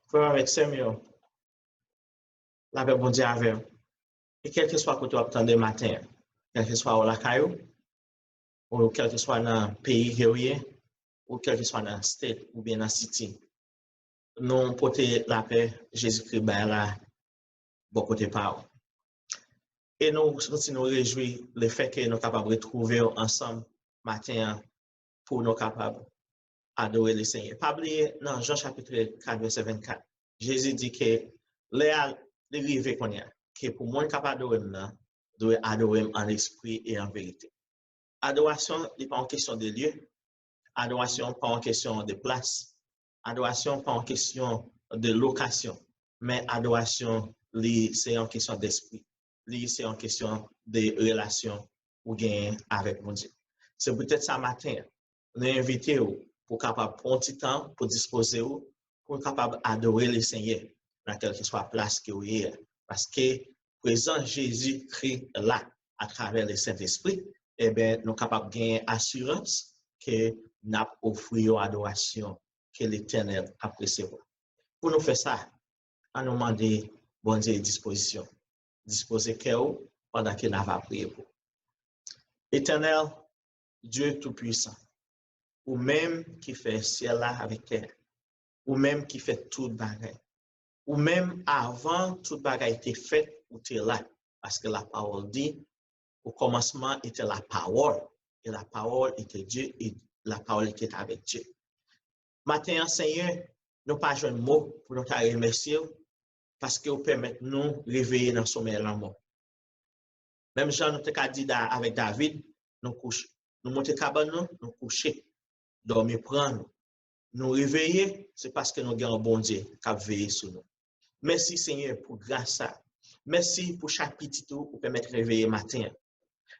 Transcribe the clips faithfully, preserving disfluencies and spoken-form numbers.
Frè m avèk sè m yo, lapè Bondye avè w. E kèlkeswa kote w ap tande maten an, kèlkeswa ou lakay ou, ou kèlkeswa nan peyi ke w ye, ou kèlkeswa nan state oubyen nan city, nou pote lapè Jezikri bay la bò kote pa w. E nou santi nou rejwi lefètke nou kapab retwouve w ansanm maten an pou nou kapab adore Lesenyè. Pa bliye nan Jan chapit kat vèsè vennkat, Jezi di ke lè a li rive kounye a, ke pou moun k ap adore m nan, dwe adore m an lespri e an verite. Adorasyon, li pa yon kesyon de lye. Adorasyon pa yon kesyon de plas. Adorasyon pa yon kesyon de lokasyon. Men adorasyon, li se yon kesyon despri. Li se yon kesyon de relasyon ou genyen avèk Bondye. Se poutèt sa maten an, nou envite w pou w kapab pran yon ti tan pou dispoze w, pou w kapab adore Lesenyè nan kèlkeswa plas ke w ye a. Paske prezans Jezikri la atravè Lesentespri, ebyen, nou kapab genyen asirans ke n ap ofri yon adorasyon ke Letènèl ap resevwa. Pou nou fè sa, ann nou mande Bondye dispozisyon. Dispoze kè w pandan ke n ava priye pou ou. Etènèl, Dye Toupuisan, ou menm ki fè syèl la avèk tè a, ou menm ki fè tout bagay, ou menm avan tout bagay te fèt, ou te la, paske lapawòl di, au commencement était la parole, et la parole était Dieu, et la parole était avec Dieu. Maten an, Senyè, nou pa jwenn mo pou nou ta remèsye w, paske w pèmèt nou reveye nan somèy lanmò. Menm jan nou te ka di da, avèk David, nou kouche. Nou monte kabann nou, nou kouche. Dòmi pran nou. Nou reveye, se paske nou gen yon Bondye k ap veye sou nou. Mèsi, Senyè, pou gras sa. Mèsi pou chak pitit ou ou pèmèt reveye maten an.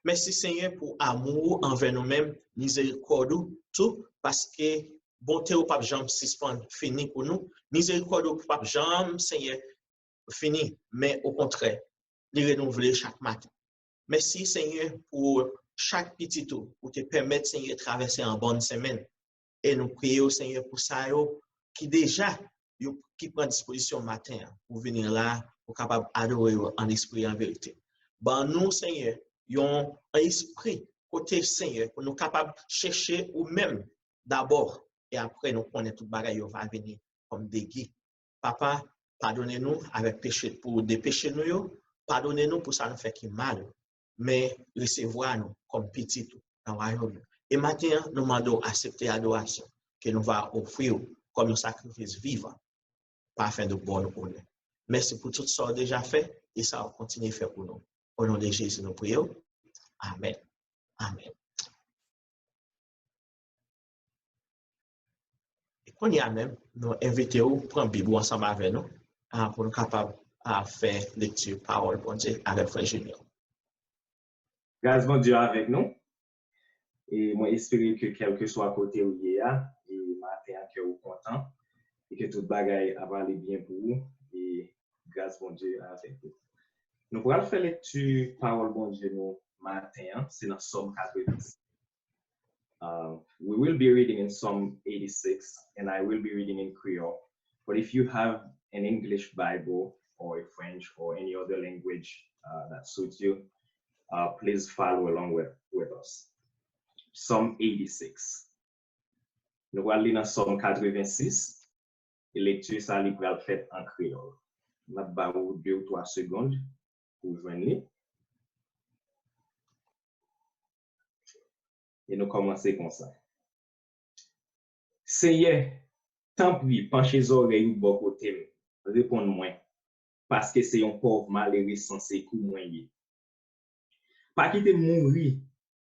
Mèsi, Senyè, pou amou ou anvè nou menm, mizerikòd ou tou, paske bonte ou p ap janm sispann fini pou nou. Mizerikòd ou p ap janm, Senyè, fini, men okontrè, li renouvle chak maten. Mèsi, Senyè, pou chak pitit ou, ou te pèmèt, Senyè, travèse an bòn semèn. E nou priye w, Senyè, pou sa yo ki deja, yo, ki pran dispozisyon maten an pou vini la, pou kapab adore w an lespri e an verite. Ban nou, Senyè, yon, yon espri kote, Senyè, pou nou kapab chèche ou menm dabò, e apre nou konnen tout bagay yo va vini kòm degi. Papa, padone nou avèk peche pou de peche nou yo, padone nou pou sa nou fè ki mal, men resevwa nou kòm pitit ou nan wayòm ou. E maten an, nou mande w aksepte adorasyon ke nou va ofri w kòm yon sakrifis vivan, pafen de bòn onè. Mèsi pou tout sa w deja fè e sa w kontinye fè pou nou. O non de Jezi, nou priye w. Amèn. Amèn. E kounye a menm, nou envite w pran Bib ou ansanm avè nou, a, pou nou kapab, a, fè lekti pawòl Bondye avèk frè Junior. Gras Bondye avèk nou. E mwen espere ke kèlkeswa kote ou ye a, e maten an kè ou kontan, e ke tout bagay ap ale byen pou ou, e gras Bondye avèk ou. Nou pral fè lekti pawòl Bondye nou maten an, se nan Sòm katrevensis. Uh, we will be reading in Psalm eighty-six, and I will be reading in Creole. But if you have an English Bible or a French or any other language uh, that suits you, uh, please follow along with, with us. Psalm eighty-six. Nou pral li nan Sòm katrevensis. E lekti sa li pral fèt an kreyòl. M ap ba ou de ou twa segond pou w jwenn li. E nou kòmanse konsa. Senyè, tanpri, panche zòrèy ou bò kote m, reponn mwen, paske se yon pòv malere san sekou mwen ye. Pa kite m mouri,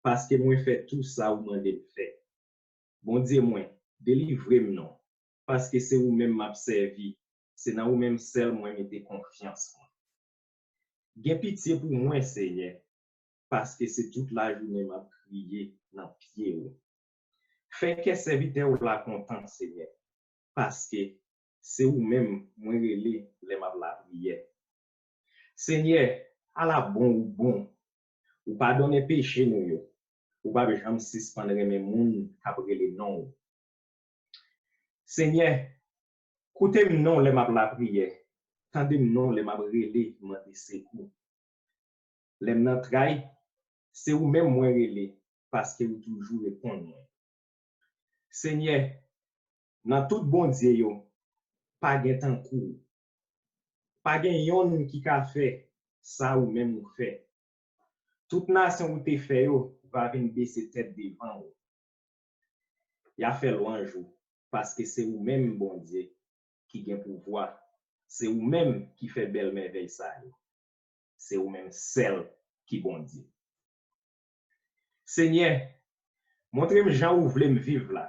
paske mwen fè tou sa ou mande m fè. Bondye mwen, delivre m non, paske se ou menm m ap sèvi, se nan ou menm sèl mwen mete konfyans mwen. Gen pitye pou mwen, Senyè, paske se tout lajounen m ap kriye nan pye ou. Fè kè sèvitè w la kontan, Senyè, paske se ou menm mwen rele lè m ap lapriyè. Senyè, ala bon ou bon! Ou padonnen peche nou yo. Ou p ap janm sispann renmen moun k ap rele non w. Senyè, Koute m non lè m ap lapriyè, tande m non lè m ap rele mande sekou. Lè m nan tray, se ou menm mwen rele, paske ou toujou reponn mwen. Senyè, nan tout bondye yo, pa gen tankou w. Pa gen yonn ki ka fè sa ou menm ou fè. Tout nasyon ou te fè yo va vin bese tèt devan ou. Y a fè lwanj ou, paske se ou menm Bondye ki gen pouvwa. Se ou menm ki fè bèl mèvèy sa yo. Se ou menm sèl ki Bondye. Senyè, montre m jan ou vle m viv la.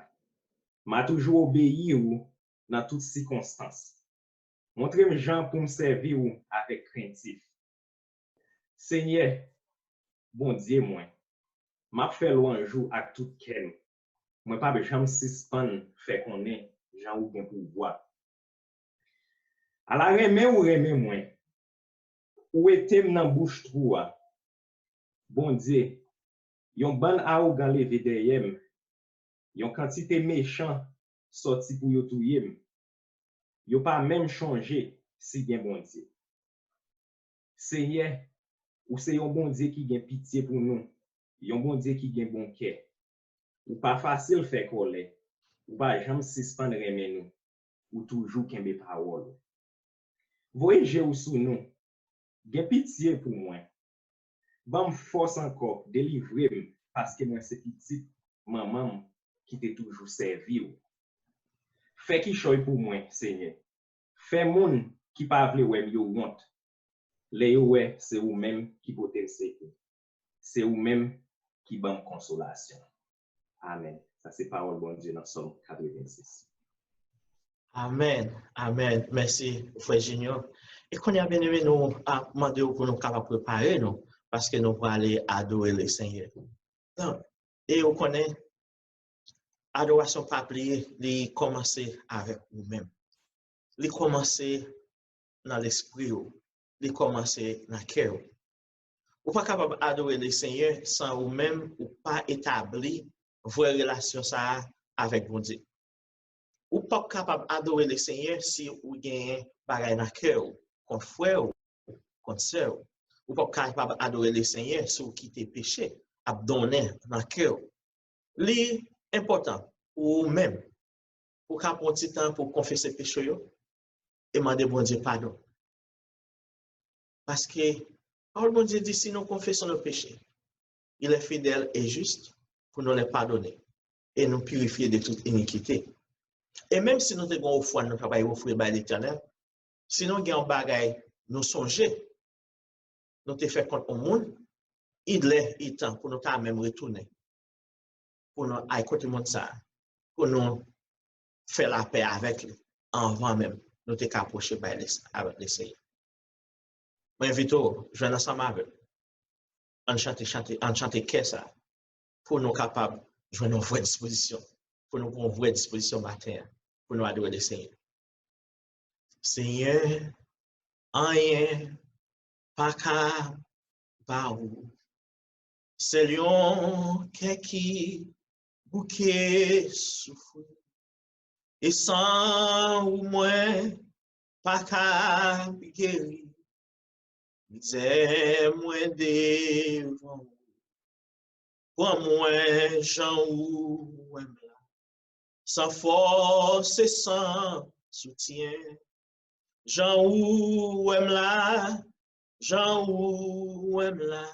M a toujou obeyi ou nan tout sikonstans. Montre m jan pou m sèvi ou avèk krentif. Senyè, Bondye mwen, m ap fè lwanj ou ak tout kè m. Mwen p ap janm sispann fè konnen jan ou gen pouvwa. Ala renmen ou renmen mwen. Ou wete m nan bouch twou a. Bondye, yon bann awogan leve dèyè m. Yon kantite mechan sòti pou yo touye m. Yo pa menm chonje si gen Bondye. Senyè, ou se yon Bondye ki gen pitye pou nou, yon Bondye ki gen bon kè. Ou pa fasil fè kòlè, ou pa janm sispann renmen nou, ou toujou kenbe pawòl ou. Voye je ou sou nou, gen pitye pou mwen. Ban m fòs ankò, delivre m, paske mwen se pitit manman m ki te toujou sèvi w. Fè kichòy pou mwen, Senyè. Fè moun ki pa vle wè m yo wont, lè yo wè se ou menm ki pote m sekou. Se ou menm ki ban m konsolasyon. Amèn. Sa se pawòl Bondye nan Sòm katrevensis. Amèn. Amèn. Mèsi, frè Junior. E kounye a, byeneme, nou ap mande w pou nou kapab prepare nou, paske nou prale adore Lesenyè. Donk, e ou konnen, adorasyon pa bliye, li kòmanse avèk ou menm. Li kòmanse nan lespri w. Li kòmanse nan kè w. Ou pa kapab adore Lesenyè san ou menm ou pa etabli vrè relasyon sa a avèk Bondye. Ou p ap kapab adore Lesenyè si ou genyen bagay nan kè w kont frè w, kont sè w. Ou p ap kapab adore Lesenyè si ou kite peche ap donnen nan kè w. Li enpòtan pou ou menm, pou w ka pran ti tan pou w konfese peche w yo e mande Bondye padon. Paske pawòl Bondye di, si nou konfese nou peche, il est fidèle et juste pour nous les pardonner et nous purifier de toute iniquité. E menm si nou te gen ofrann nou ta bay ofri bay Letènèl, si nou gen yon bagay nou sonje, nou te fè kont yon moun, il lè, il tan pou nou ta menm retounen, pou nou al kote moun sa a, pou nou fè lapè avèk li anvan menm nou te ka pwoche bay Lesenyè. Mwen envite w jwenn ansanm avè m. Ann chante, chante, ann chante kè sa a pou nou kapab jwenn yon vrè dispozisyon, pou nou pran yon vrè dispozisyon maten an, pou nou adore Lesenyè. Senyè, anyen pa ka ba ou. Sèl yon kè ki bouke soufri. E san ou mwen pa ka geri. Mizè mwen devan ou. Pran mwen jan ou wè m la. San fòs e san soutyen. Jan ou wè m la, jan ou wè m la.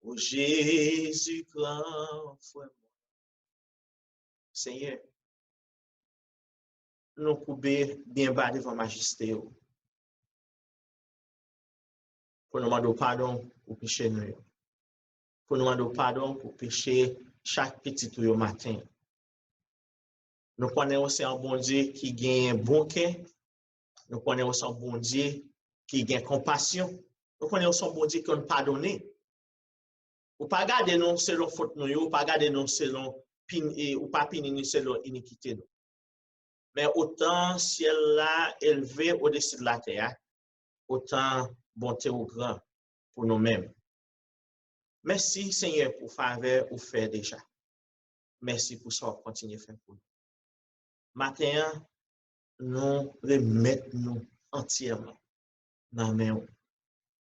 O Jezi, gran frè mwen. Senyè, nou koube byen ba devan majeste w. Pou nou mande w padon pou peche nou yo. Pou nou mande w padon pou peche chak pitit ou yo maten. Nou konnen w se yon Bondye ki genyen bon kè. Nou konnen w se yon Bondye ki gen konpasyon. Nou konnen w se yon Bondye ki konn padone. Ou pa gade nou selon fot nou yo, ou pa gade nou selon pin, e ou pa pini nou selon inikite nou. Men otan syèl la elve odesi de latè a, otan bonte ou gran pou nou menm. Mèsi, Senyè, pou favè ou fè deja. Mèsi pou sa w ap kontinye fè pou nou. Maten an, nou remèt nou antyèman nan men w.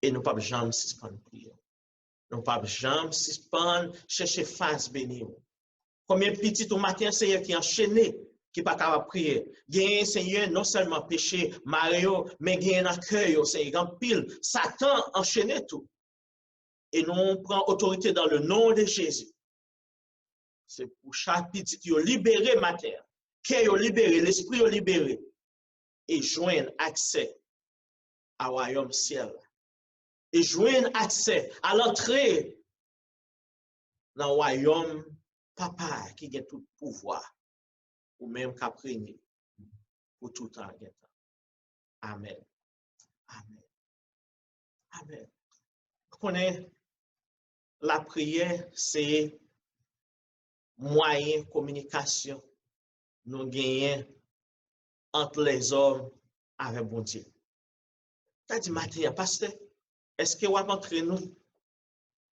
E nou p ap janm sispann priye w. Nou p ap janm sispann chèche fas beni w. Konbyen pitit ou maten an, Senyè, ki anchene, ki pa kapab priye? Genyen, Senyè, non sèlman peche mare yo, men genyen nan kè yo, Senyè, gen anpil. Satan anchene tou. E nou pran otorite dans le nom de Jésus. Se pou chak pitit yo libere maten an. Kè yo libere, lespri yo libere. E jwenn aksè a wayòm syèl la. E jwenn aksè a lantre nan wayòm Papa a ki gen tout pouvwa, ou menm k ap renye pou toutan gen tan. Amèn. Amèn. Amèn. Ou konnen, lapriyè se mwayen kominikasyon nou genyen ant lèzòm avèk Bondye. Sa di maten an, pastè, èske w ap antre nou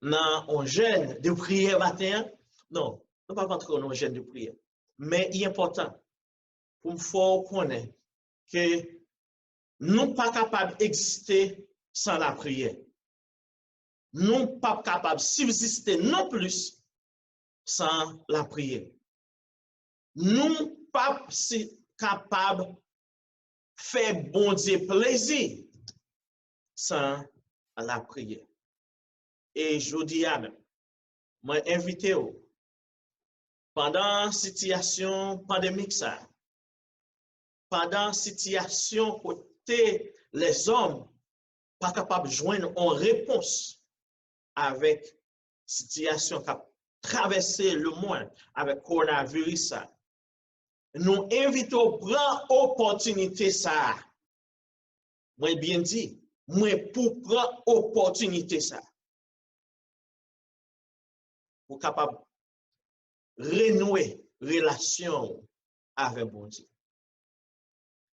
nan yon jèn de priyè maten an? Non, nou p ap antre nan yon jèn de priyè. Men, li enpòtan pou m fè w konnen ke nou pa kapab egziste san lapriyè. Nou p ap kapab sibziste non plis san lapriyè. Nou p ap si kapab fè Bondye plezi san lapriyè. E jodi a menm, mwen envite w, pandan sitiyasyon pandemik sa a, pandan sitiyasyon kote lèzòm pa kapab jwenn yon repons avèk sitiyasyon k ap travèse lemonn avèk kowonaviris sa, nou envite w pran opòtinite sa a. Mwen byen di, mwen pou pran opòtinite sa a. Pou kapab renouwe relasyon w avèk Bondye.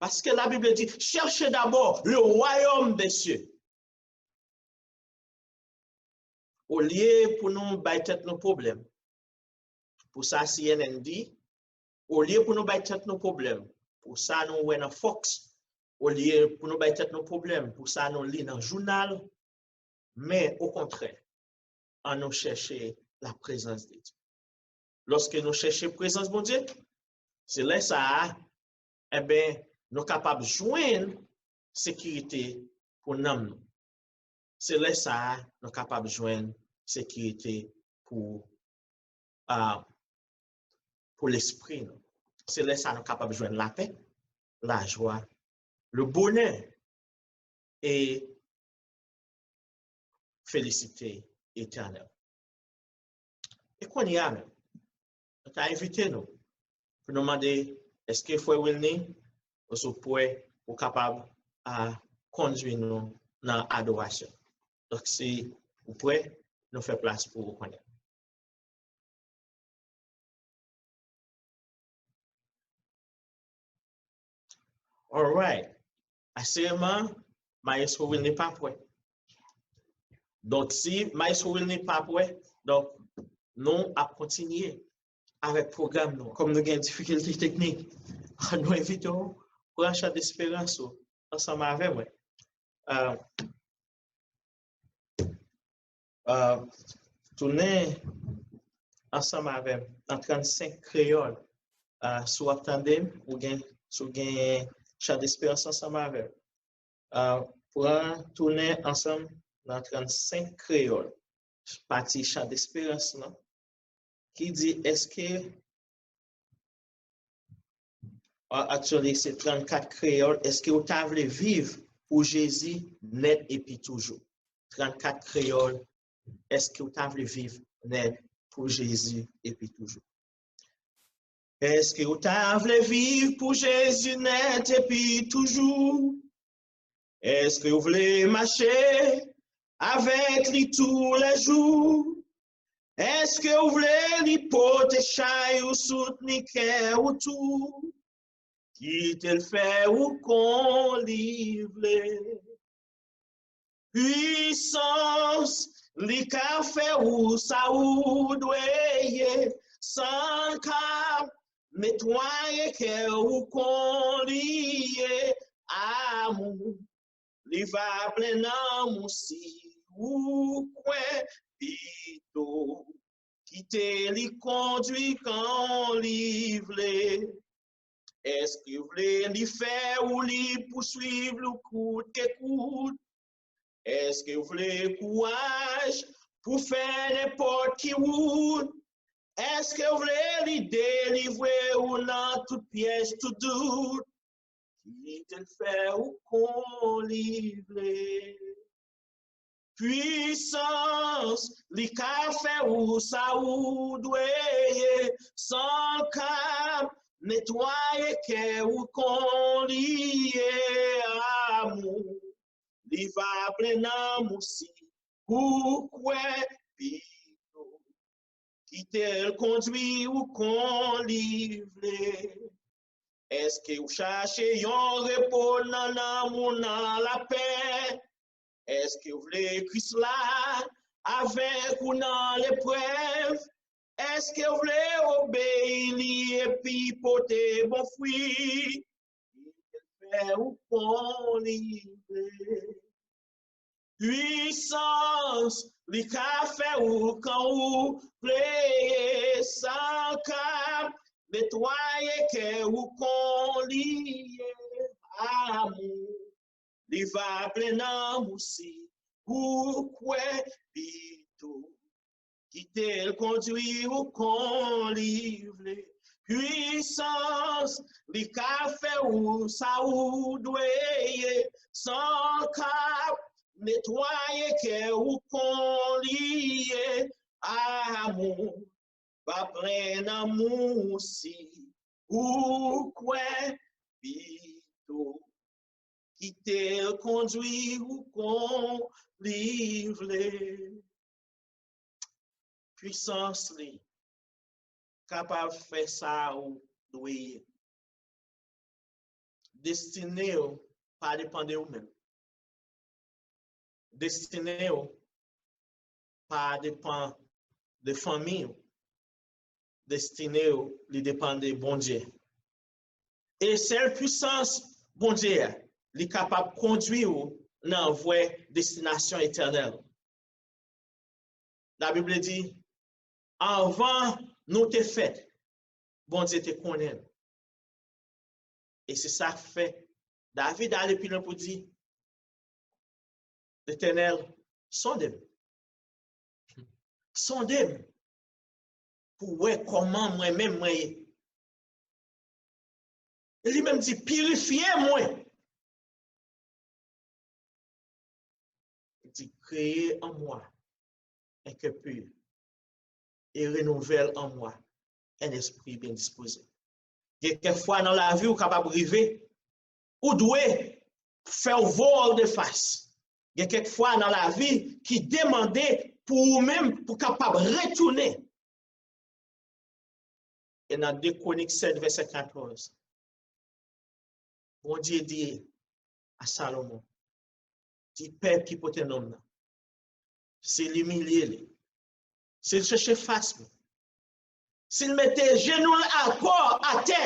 Paske Labib di, cherchez d'abord le royaume des cieux. Olye pou nou bay tèt nou pwoblèm pou sa C N N di, olye pou nou bay tèt nou pwoblèm pou sa nou wè nan Fox, olye pou nou bay tèt nou pwoblèm pou sa nou li nan jounal, men okontrè, ann nou chèche la prezans de Dye. Lòske nou chèche prezans Bondye, se lè sa a, enben, nou kapab jwenn sekirite pou nanm nou. Se lè sa a, nou kapab jwenn sekirite pou, a, pou lespri nou. Se lè sa a, nou kapab jwenn lapè, lajwa, le bonè e felisite etènèl. E kounye a menm, mwen ta envite nou pou nou mande, èske frè Wilny, ou sou pwè pou kapab, a, kondui nou nan adorasyon? Donk, si ou pwè, nou fè plas pou ou kounye a. Alright. Asireman, Maestro Wilny pa pwè. Donk, si Maestro Wilny pa pwè, donk, nou ap kontinye avèk pwogram nou. Kòm nou gen difikilte teknik, nou envite w pran chan desperans ou ansanm avè mwen. A, a, tounen ansanm avè m nan trannsenk kreyòl. A, si w ap tande m, ou gen, si w gen chan desperans ansanm avè m. A, pran tounen ansanm nan trannsenk kreyòl, pati chan desperans lan, ki di, èske, a, actually, se trannkat kreyòl, èske ou ta vle viv pou Jezi nèt epi toujou? Trannkat kreyòl, èske ou ta vle viv nèt pou Jezi epi toujou? Èske ou ta vle viv pou Jezi nèt epi toujou? Èske ou vle mache avèk li toulèjou? Èske ou vle li pote chay ou, soutni kè ou tou? Kite l fè ou kon li vle. Pwisans li ka fè ou sa ou dwe ye, san l ka netwaye kè ou kon li ye, amou. Li va plen nan mousi ou kwè pito. Kite li kondwi kan li vle. Èske w vle li fè ou li pouswiv ou kout ke kout? Èske w vle kouraj pou fè nenpòt ki wout? Èske w vle li delivre ou nan tout pyèj, tout dout? Kite l fè ou kon li vle. Pwisans li ka fè ou sa ou dwe ye, san l ka netwaye kè ou kon li ye, amou. Li va plen nan mousi ou kwè pito. Kite l kondwi ou kon li vle. Èske w chache yon repo nan nanm ou nan lapè? Èske w vle Kris la avèk ou nan leprèv? Èske w vle obeyi li epi pote bon fwi? Li fè ou kon li vle. Pwisans li ka fè ou kan ou vle ye, san l ka netwaye kè ou kon li ye, amou. Li va plen nan mousi ou kwè pito. Kite l kondwi ou kon li vle. Pwisans li ka fè ou sa ou dwe ye, san l ka netwaye kè ou kon li ye, amou. Va plen nan mousi ou kwè pito. Kite l kondwi ou kon li vle. Pwisans li kapab fè sa ou dwe ye. Destine w pa depann de ou menm. Destine w pa depann de fanmi w. Destine w, li depann de Bondye. E sèl pwisans Bondye a, li kapab kondwi w nan vrè destinasyon etènèl. Labib di, anvan nou te fèt, Bondye te konnen nou. E se sa k fè David ale pi lwen pou di, Letènèl, sonde m. Sonde m pou wè kòman mwen menm mwen ye. E li menm di, pirifye mwen. Li di, kreye an mwa un cœur pur et renouvelle en moi un esprit bien disposé. Gen kèk fwa nan lavi ou kapab rive, ou dwe fè w volte face. Gen kèk fwa nan lavi ki demande pou ou menm pou kapab retounen. E nan de Kwonik sèt vèsè katòz, Bondye di a Salomon, di pèp ki pote non m nan, si l imilye li, si l chèche fas mwen, si l mete jenou l akò atè,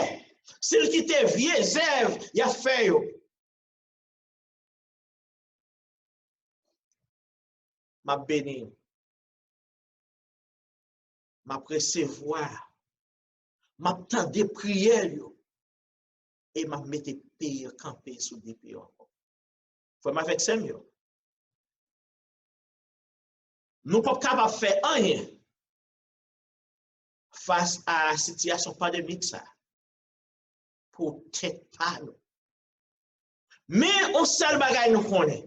si l kite vye zèv y ap fè yo, m ap beni yo. M ap resevwa. M ap tande priyè yo. E m ap mete peyi an kanpe sou de pye yo ankò. Frè m avèk sè m yo, nou p ap kapab fè anyen fas a sitiyasyon pandemik sa pou tèt pa nou. Men yon sèl bagay nou konnen,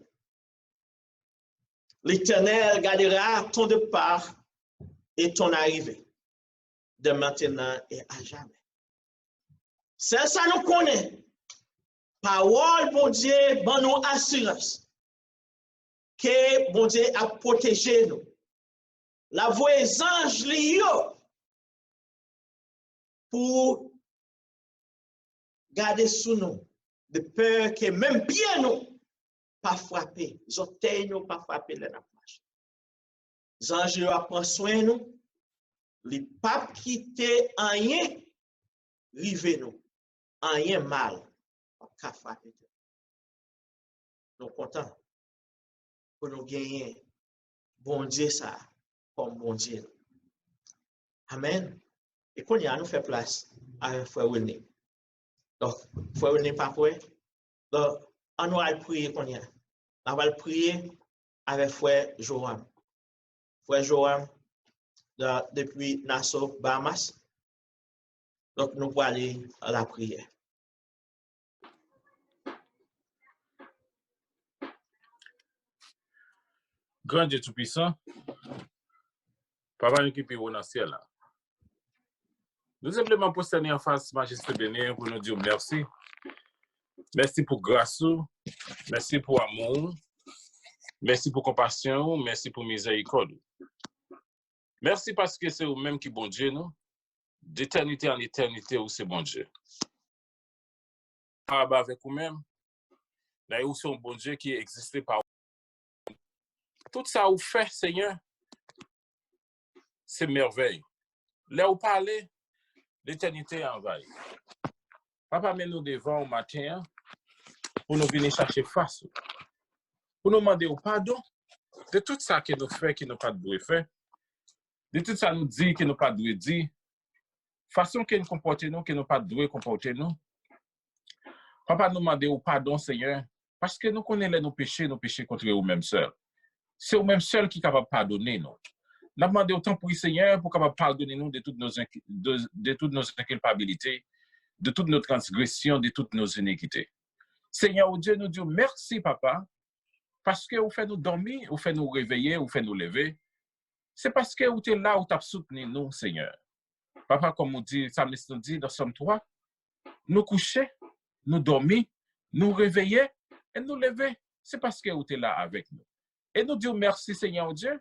L'Éternel gardera ton départ et ton arrivée, dès maintenant et à jamais. Sèl sa nou konnen, pawòl Bondye ban nou asirans ke Bondye ap pwoteje nou. L ap voye zanj li yo pou gade sou nou, de pè ke menm pye nou pa frape, zòtèy nou pa frape lè n ap mache. Zanj yo ap pran swen nou, li p ap kite anyen rive nou, anyen mal p ap ka frape tèt nou. Nou kontan pou nou genyen Bondye sa a kòm Bondye nou. Amèn. E kounye a, nou fè plas avèk frè Wilny. Donk, frè Wilny pa prè. Donk, an nou al priye kounye a. N ap al priye avèk frè Joram. Frè Joram, depi Nassau, Bahamas. Donk, nou prale an lapriyè. Gran Dye Toupisan, Papa nou ki pi wo nan syèl la. Nou senpleman pwostène anfas majeste beni pou nou di w mèsi. Mèsi pou gras ou, mèsi pou amou ou, mèsi pou konpasyon ou, mèsi pou mizèrikòd ou. Mèsi paske se ou menm ki Bondye nou. Detènite an etènite, ou se Bondye. Parab avèk ou menm, dayè ou se yon Bondye ki egziste pa ou. Tout sa ou fè, Senyè, se mèvèy. Lè ou pale, letènite anvayi. Papa, men nou devan ou maten an pou nou vini chache fas ou. Pou nou mande ou padon de tout sa ke nou fè, ke nou pa t dwe fè, de tout sa nou di, ke nou pa t dwe di, fason ke nou konpòte nou, ke nou pa t dwe konpòte nou. Papa, nou mande ou padon, Senyè, paske nou konnen lè nou peche, nou peche kont ou menm sèl. Se ou menm sèl ki kapab padone nou. N ap mande w, tanpri, Senyè, pou w kapab padone nou de toutes nos incu- de, de toutes nos inculpabilités, de toutes nos transgressions, de toutes nos iniquités. Senyè ou Dye, nou di w mèsi, Papa, paske ou fè nou dòmi, ou fè nou reveye, ou fè nou leve. Se paske ou te la, ou t ap soutni nou, Senyè. Papa, kòm ou di, salmis nou di nan Sòm twa, nou kouche, nou dòmi, nou reveye, e nou leve. Se paske ou te la avèk nou. E nou di w mèsi, Senyè ou Dye,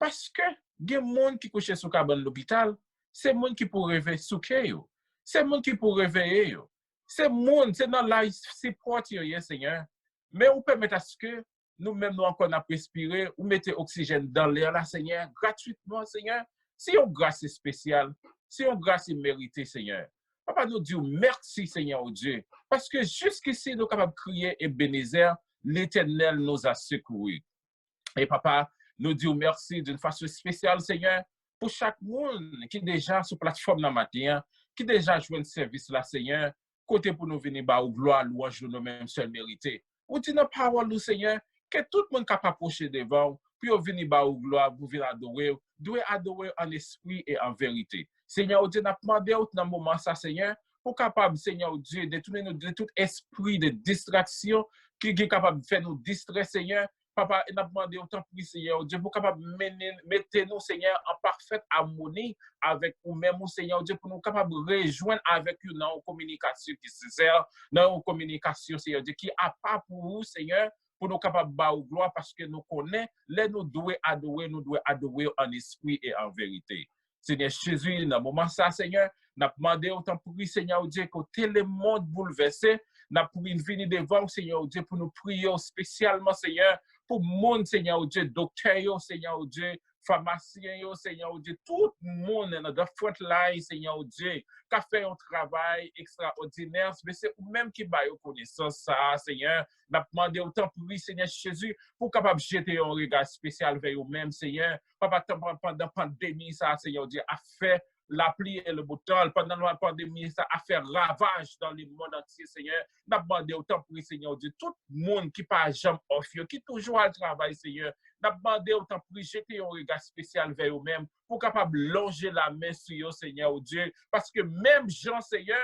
paske gen moun ki kouche sou kabann lopital, se moun ki pou reve souke yo. Se moun ki pou reveye yo. Se moun, se nan life support yo ye, Senyè. Men ou pèmèt aske nou menm nou ankò n ap respire, ou mete oksijèn dan lè la, Senyè, gratwitman, Senyè. Se yon gras espesyal, se yon gras imerite, Senyè. Papa, nou di w mèsi, Senyè ou Dye, paske jiskisi nou kapab kriye Ebenezè, Letènèl nous a secourus. E papa, nou di w mèsi d'une façon spéciale, Senyè, pou chak moun ki deja sou platfòm nan maten an, ki deja jwenn sèvis la, Senyè, kote pou nou vini ba ou glwa, lwanj nou, nou menm sèl merite. Ou di nan pawòl ou, Senyè, ke tout moun k ap apwoche devan w pou yo vini ba ou glwa, pou vin adore w, dwe adore w an espri e an verite. Senyè, ou di n ap mande w nan moman sa, Senyè, pou kapab, Senyè, ou Dye, detounen nou de tout espri de distraksyon ki, ki kapab fè nou distrè, Senyè. Papa, n ap mande w, tanpri, Senyè, ou Dye, pou kapab mennen, mete nou, Senyè, an pafèt amoni avèk ou menm, ou, Senyè, ou Dye, pou nou kapab rejwenn avèk ou nan yon kominikasyon ki sensè, nan yon kominikasyon, Senyè, ou Dye, ki apa pou ou, Senyè, pou nou kapab ba ou glwa, paske nou konnen, lè nou dwe adore, nou dwe adore w an espri e an verite. Senyè Jezi, nan moman sa, Senyè, n ap mande w, tanpri, Senyè, ou Dye, kote lemond boulvèse, n ap pri-, vini devan w, Senyè, ou Dye, pou nou priye w espesyalman, Senyè, pou moun, Senyè, ou Dye, doktè yo, Senyè, ou Dye, famasyen yo, Senyè, ou Dye, tout moun nan the front line, Senyè, ou Dye, k ap fè yon travay ekstraòdinè, men se ou menm ki ba yo konesans sa a, Senyè. N ap mande w, tanpri, Senyè Jezi, pou w kapab jete yon rega espesyal vè yo menm, Senyè. Papa, tan-, pandan pandemi sa a, Senyè, ou Dye, ap fè lapli e le beau temps, pandan pandemi sa ap fè ravaj dans le monde entier, Senyè. N ap mande w, tanpri, Senyè, ou Dye, tout moun ki pa janm off yo, ki toujou al travay, Senyè, n ap mande w, tanpri, jete yon rega espesyal vè yo menm, pou w kapab lonje lamen sou yo, Senyè, ou Dye, paske menm jan, Senyè,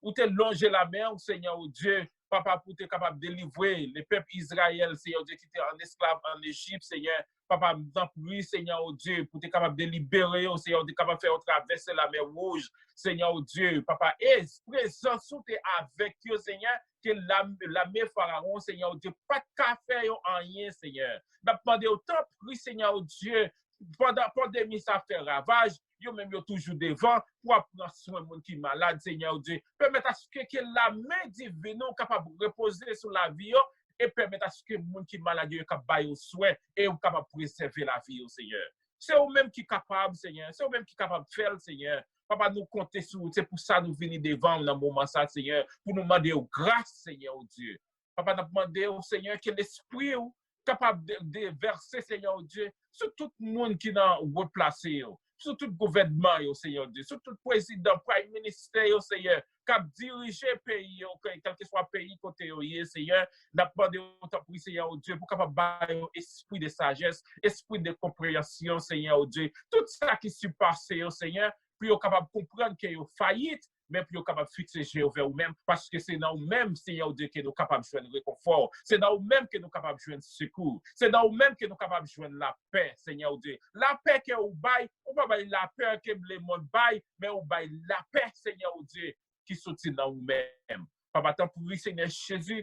ou te lonje lamen w, Senyè, ou Dye, Papa, pou w te kapab delivre le pèp Izrayèl, Senyè, ou Dye, ki te an esklav an Ejip, Senyè. Papa, m tanpri, Senyè, ou Dye, pou w te kapab delibere yo, Senyè, ou te kapab fè yo travèse lamè wouj, Senyè, ou Dye, Papa, e prezans ou te avèk yo, Senyè, ke lam-, lame Farawon, Senyè, ou Dye, pa t ka fè yo anyen, Senyè. N ap mande w, tanpri, Senyè, ou Dye, pandan pandemi sa ap fè ravaj, yo menm yo toujou devan pou ap pran swen moun ki malad, Senyè ou Dye. Pèmèt aske ke lamen diven ou kapab repoze sou lavi yo e pèmèt aske moun ki malad yo, yo kab ba yo swen e ou kapab prezève lavi yo, Senyè. Se ou menm ki kapab, Senyè. Se ou menm ki kapab fè l, Senyè. Papa, nou konte sou ou. Se pou sa nou vini devan w nan moman sa, Senyè, pou nou mande w gras, Senyè, o Dye. Papa, n ap mande w, Senyè, ke Lespri w kapab de- devèse, Senyè, o Dye, sou tout moun ki nan wo plase yo, sou tout gouvènman yo, Senyè, o Dye, sou tout prezidan, prime minister yo, Senyè, k ap dirije peyi yo, ke- kèlkeswa peyi kote yo ye, Senyè, n ap mande w, tanpri, Senyè, o Dye, pou kapab ba yo espri de sajès, espri de konpreyansyon, Senyè, o Dye, tout sa ki sipase yo, Senyè, pou yo kapab konprann ke yo fayit, men pou yo kapab fikse je yo vè ou menm, paske se nan ou menm, Senyè, o Dye, ke nou kapab jwenn rekonfò, se nan ou menm ke nou kapab jwenn sekou, se nan ou menm ke nou kapab jwenn lapè, Senyè, o Dye. Lapè ke ou bay, ou pa bay lapè ke lemonn bay, men ou bay lapè, Senyè, o Dye, ki soti nan ou menm. Papa, tanpri, Senyè Jezi,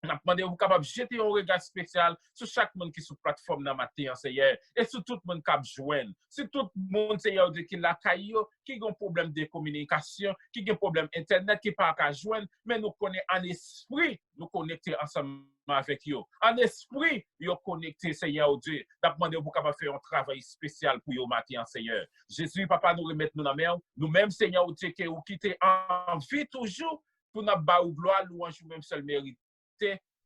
n ap mande w pou kapab jete yon rega espesyal sou chak moun ki sou platfòm nan maten an, Senyè, e sou tout moun k ap jwenn, sou tout moun, Senyè, o Dye, ki lakay yo, ki gen pwoblèm de kominikasyon, ki gen pwoblèm entènèt, ki pa ka jwenn, men nou konnen an espri, nou konekte ansanm avèk yo. An espri, yo konekte, Senyè, o Dye. N ap mande w pou kapab fè yon travay espesyal pou yo maten an, Senyè. Jezi, Papa, nou remèt nou nan men w. Nou menm, Senyè, o Dye, ke ou kite an vi toujou, pou n ap ba ou glwa, lwanj ou menm sèl merite.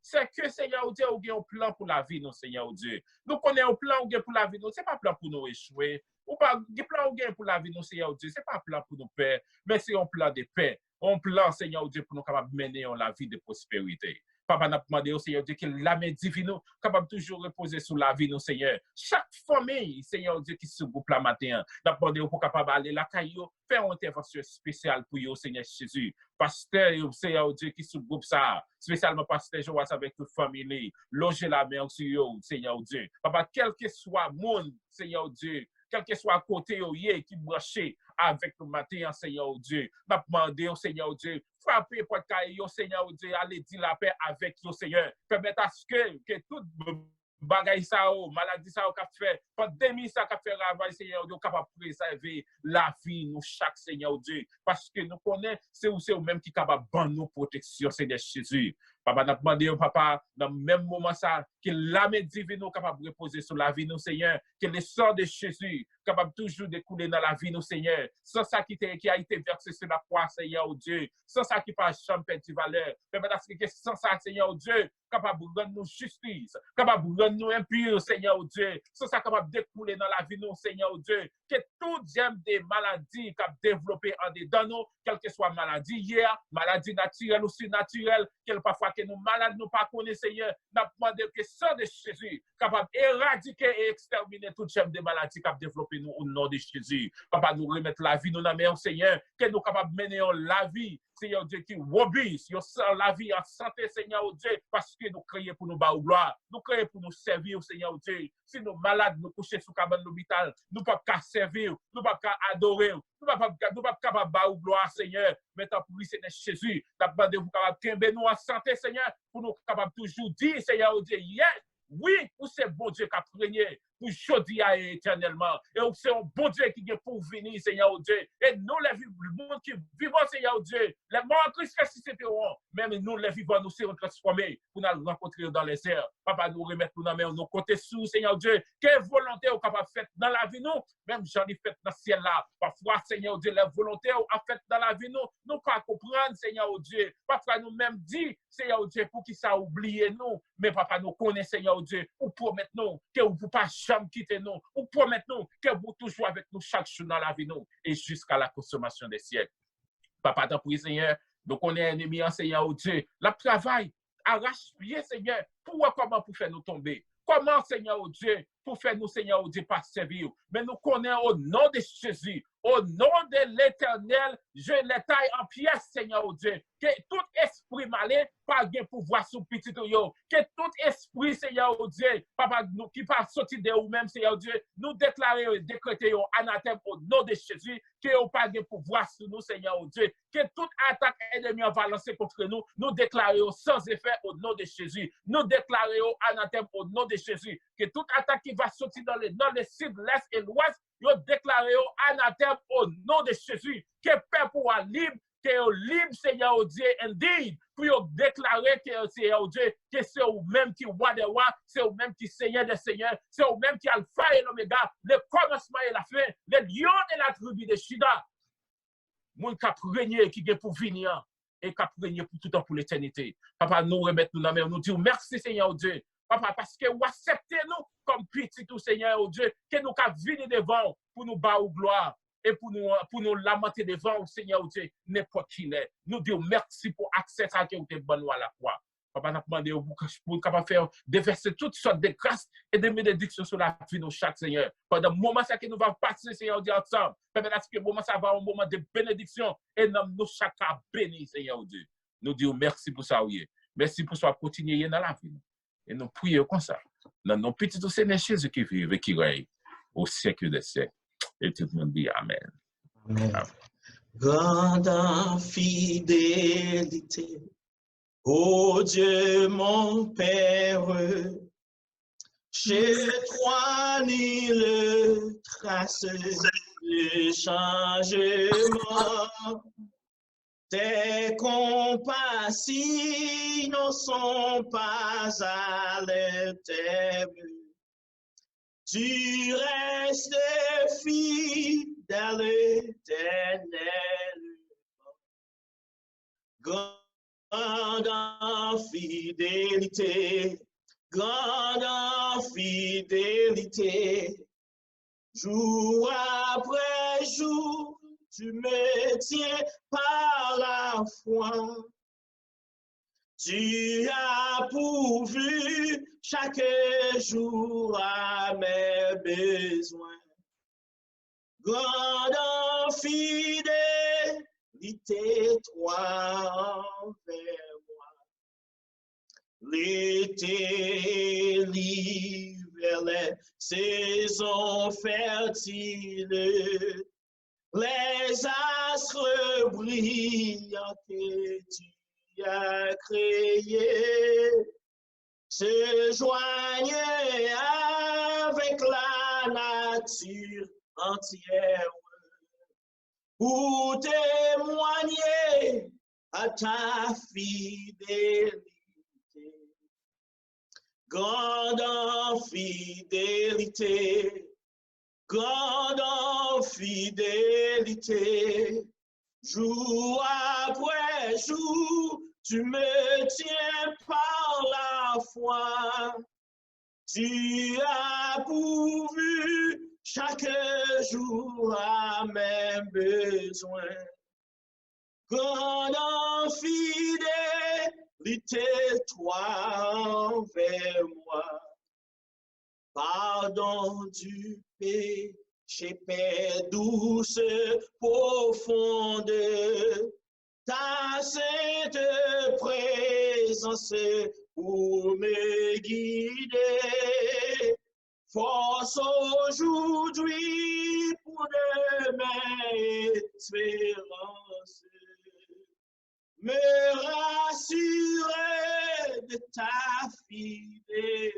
Se ke, Senyè, o Dye, ou gen yon plan pou lavi nou, Senyè, o Dye. Nou konnen yon plan ou gen pou lavi nou, se pa plan pou nou echwe. Ou pa gen plan ou gen pou lavi nou, Senyè, o Dye, se pa plan pou nou pè, men se yon plan de pè. Yon plan, Senyè, o Dye, pou nou kapab mennen yon lavi de pwosperite. Papa, n ap mande w, Senyè, o Dye, ke lamen divin ou kapab toujou repoze sou lavi nou, Senyè. Chak fanmi, Senyè, o Dye, ki sou gwoup la maten an, n ap mande w pou kapab ale lakay yo, fè yon entèvansyon espesyal pou yo, Senyè Jezi. Pastè yo, Senyè, o Dye, ki sou gwoup sa a, espesyalman pastè Joas avèk tout fanmi li, lonje lamen w sou yo, Senyè, o Dye. Papa, kèlkeswa moun, Senyè, o Dye, kèlkeswa kote yo ye, ki branche avèk nou maten an, Senyè, o Dye, n ap mande w, Senyè, o Dye, frape pòt kay yo, Senyè, o Dye, ale di lapè avèk yo, Senyè. Pèmèt aske ke tout bagay sa yo, maladi sa yo k ap fè, pandemi sa k ap fè ravaj, Senyè, o Dye, ou kapab prezève lavi nou chak, Senyè, o Dye, paske nou konnen se ou, se ou menm ki kapab ban nou pwoteksyon, Senyè Jezi. Papa, n ap mande w, Papa, nan menm moman sa, ke lamen divin ou kapab repoze sou lavi nou, Senyè, ke le san de Jezi kapab toujou dekoule nan lavi nou, Senyè, san sa ki te, ki a été vèse sou lakwa, Senyè, o Dye, san sa ki pa janm pèdi valè. Pèmèt aske ke san sa, Senyè, o Dye, kapab rann nou jistis, kapab rann nou enpi, Senyè, o Dye, san sa kapab dekoule nan lavi nou, Senyè, o Dye, ke tout jèm de maladi k ap devlope andedan nou, kèlkeswa maladi ye a, maladi natirèl ou sinatirèl, ke pafwa ke nou malad, nou pa konnen, Senyè, n ap mande ke san de Jezi kapab eradike e ekstèmine tout jèm de maladi k ap devlope nou, o non de Jezi. Papa, nou remèt lavi nou nan men w, Senyè, ke nou kapab mennen yon lavi, Senyè, o Dye, ki wobis, yon san, lavi an sante, Senyè, o Dye, paske nou kreye pou nou ba ou glwa, nou kreye pou nou sèvi w, Senyè, o Dye. Si nou malad, nou kouche sou kabann lopital, nou p ap ka sèvi w, nou p ap ka adore w, nou p ap, nou p ap kapab ba ou glwa, Senyè. Men tanpri, Senyè Jezi, n ap mande w pou kapab kenbe nou an sante, Senyè, pou nou kapab toujou di, Senyè, o Dye, yes, wi, ou se Bondye k ap renye pou jodi a e etènèlman. E ou se yon Bondye ki gen pou vini, Senyè, o Dye. E nou, lè vi-, moun ki vivan, Senyè, o Dye, les morts en Christ ressusciteront. Men nou, lè vivan, nou serons transformés pou n al rankontre yo dans les airs. Papa, nou remèt nou nan men w, nou konte sou ou, Senyè, o Dye, ke volonte w kapab fèt nan lavi nou, menm jan li fèt nan syèl la. Pafwa, Senyè, o Dye, lè volonte w ap fèt nan lavi nou, nou pa konprann, Senyè, o Dye. Pafwa, nou menm di, Senyè, o Dye, poukisa ou bliye nou? Men, Papa, nou konnen, Senyè, o Dye, ou pwomèt nou ke ou pou pa janm kite nou. Ou pwomèt nou ke ou toujou avèk nou chak jou nan lavi nou e jiska la konsomasyon dè syèk. Papa, tanpri, Senyè, nou konnen ènmi an, Senyè, o Dye, l ap travay arache pye, Senyè, pou wè kòman pou fè nou tonbe. Kòman, Senyè, o Dye, pou fè nou, Senyè, o Dye, pa sèvi w. Men nou konnen, o non de Jezi, o non de Letènèl, je les taille en pièces, Senyè, o Dye, ke tout espri malen pa gen pouvwa sou pitit ou yo. Ke tout espri, Senyè, o Dye, Papa, nou, ki pa soti de ou menm, Senyè, o Dye, nou deklare yo, dekrete yo anatèm o non de Jezi, ke yo pa gen pouvwa sou nou, Senyè, o Dye. Ke tout atak ènmi an va lanse kont nou, nou deklare yo san efè o non de Jezi. Nou deklare yo anatèm o non de Jezi. Ke tout atak ki va soti nan le nò, le sid, lès e lwès, yo deklare yo anatèm o non de Jezi. Ke pèp ou a lib, ke yo lib, Senyè, o Dye, indeed, pou yo deklare ke, Senyè, o Dye, ke se ou menm ki wa dè wa, se ou menm ki Senyè dè senyè, se ou menm ki Alfa e Lomega, le kòmansman e la fen, le Lion de la tribi de Jida. moun k ap renye, ki gen pou vini an, e k ap renye pou toutan, pou letènite. Papa, nou remèt nou nan men w, nou di w mèsi, Senyè w Dye. Papa, paske w aksepte nou kòm pitit ou, Senyè w Dye, ke nou ka vini devan w pou nou ba ou glwa e pou nou, pou nou lamante devan w, Senyè w Dye, nenpòt ki lè. Nou di w mèsi pou aksè sa ke w te ban nou alafwa. Papa, n ap mande w pou, pou w kapab fè w devèse tout sòt de gras e de benediksyon sou lavi nou chak, Senyè. Pandan moman sa ke nou va pase, Senyè w Dye, ansanm, pèmèt aske moman sa va yon moman de benediksyon e nanm nou chak ka beni, Senyè w Dye. Nou di w mèsi pou sa w ye. Mèsi pou sa w ap kontinye ye nan lavi nou. E nou priye w konsa. Nan non pitit ou, Senyè Jezi ki viv e ki rèy o syèk dè syèk. E tout moun di amèn. Amèn. Grande fidélité, ô Dieu mon Père, chez toi nulle trace de changement. Tes compassions ne sont pas à leur terme. Tu restes fidèle éternellement. Grande en fidélité, grande en fidélité. Jour après jour, tu me tiens par la foi. Tu as pourvu chaque jour à mes besoins. Grande en fidélité, toi envers moi. L'été, l'hiver, les saisons fertiles, les astres brillants que tu as créés se joignent avec la nature entière pour témoigner à ta fidélité. Grande en fidélité, grande en fidélité, jour après jour, tu me tiens par la foi. Tu as pourvu chaque jour à mes besoins. Grande en fidélité, toi envers moi. Pardon du péché, paix douce, profonde, ta sainte présence pour me guider. Force aujourd'hui pour demain, espérance me rassurer de ta fidélité.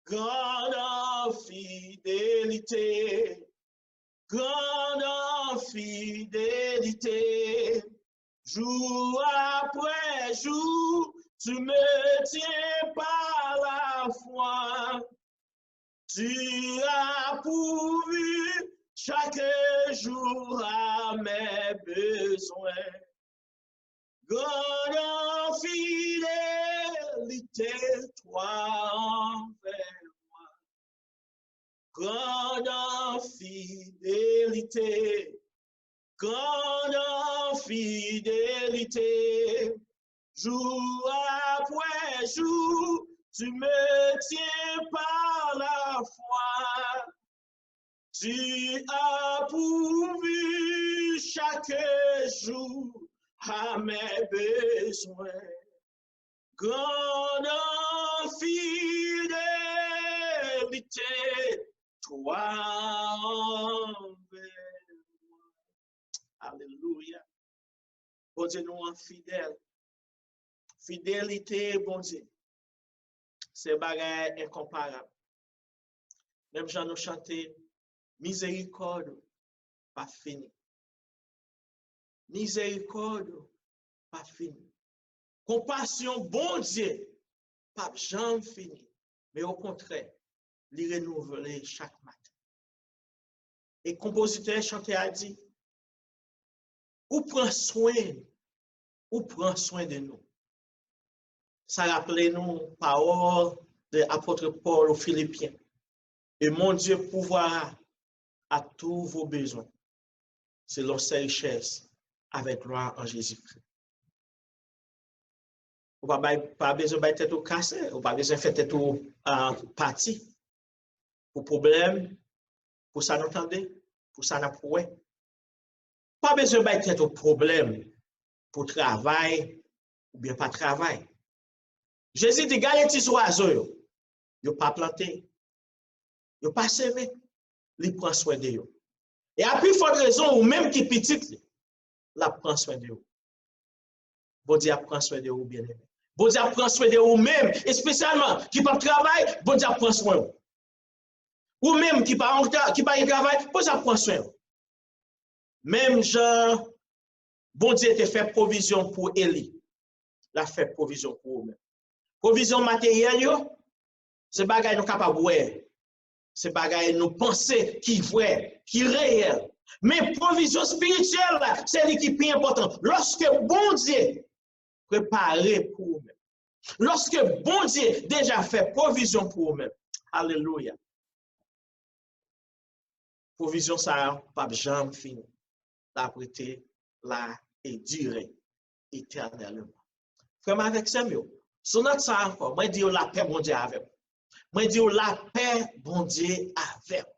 Grande en fidélité, grande en fidélité, jour après jour, tu me tiens par la foi. Tu as pourvu chaque jour à mes besoins. Grande en fidélité, toi envers moi. Grande en fidélité, grande en fidélité. Jour après jour, tu me tiens par la foi. Tu as pourvu chaque jour à mes besoins. Grande en fidélité, toi envers moi. Alelouya. Bondye nou an fidèl. Fidelite Bondye, se bagay enkonparab. Menm jan nou chante, mizerikòd ou pa fini. Mizerikòd ou pa fini. Konpasyon Bondye p ap janm fini, men okontrè, li renouvle chak maten. E konpozitè, chantè a di, ou pran swen, ou pran swen de nou. Sa raple nou pawòl de apot Pòl o Filipyen. Et mon Dieu pourvoira à tous vos besoins, selon ses richesses avec gloire en Jésus-Christ. Ou pa, bay, pa bezwen bay tèt ou kase, ou pa bezwen fè tèt ou uh, pati pou pwoblèm, pou sa nou tande, pou sa n ap wè. Pa bezwen bay tèt ou pwoblèm pou travay oubyen pa travay. Jezi di, gade ti zwazo yo. Yo pa plante, yo pa seme, li pran swen de yo. E a pi fòt rezon, ou menm ki pitit li, l ap pran swen de ou. Bondye ap pran swen de ou, byeneme. Bondye ap pran swen de ou menm, espesyalman ki p ap travay, Bondye ap pran swen ou. Ou menm ki pa, ki pa gen travay, Bondye ap pran swen ou. Menm jan Bondye te fè pwovizyon pou Eli, l ap fè pwovizyon pou ou menm. Pwovizyon materyèl yo, se bagay nou kapab wè. Se bagay nou panse ki vrè, ki reyèl. Men pwovizyon espirityèl la, se li ki pi enpòtan. Lòske Bondye prepare pou ou menm, lòske Bondye deja fè pwovizyon pou ou menm, alelouya, pwovizyon sa a p ap janm fini. L ap rete la e dire etènèlman. Frè m avèk sè m yo, sou nòt sa a ankò, mwen di yo lapè Bondye avè w. Mwen di yo lapè Bondye avè w.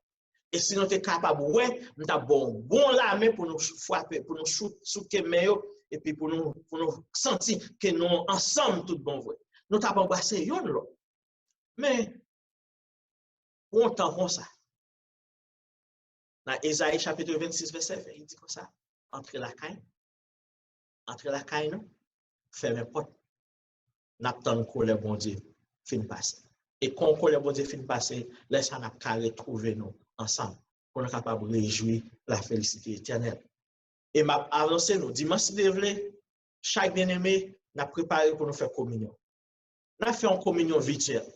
E si nou te kapab wè, m t ap ba w bon lamen pou nou frape, pou nou chou-, souke men yo, epi pou nou, pou nou santi ke nou ansanm tout bon vre. Nou t ap anbrase youn lòt. Men, pou yon tan konsa, nan Ezayi chapit vennsis, vèsè ven, li di konsa, antre lakay nou, antre lakay nou, fèmen pòt, n ap tann kolè Bondye fin pase. E kon kolè Bondye fin pase, lè sa a n ap ka retwouve nou ansanm, pou nou kapab rejwi la felisite etènèl. E m ap anonse nou, dimanch si Dye vle, chak byeneme, n ap prepare pou nou fè kominyon. N ap fè yon kominyon vityèl.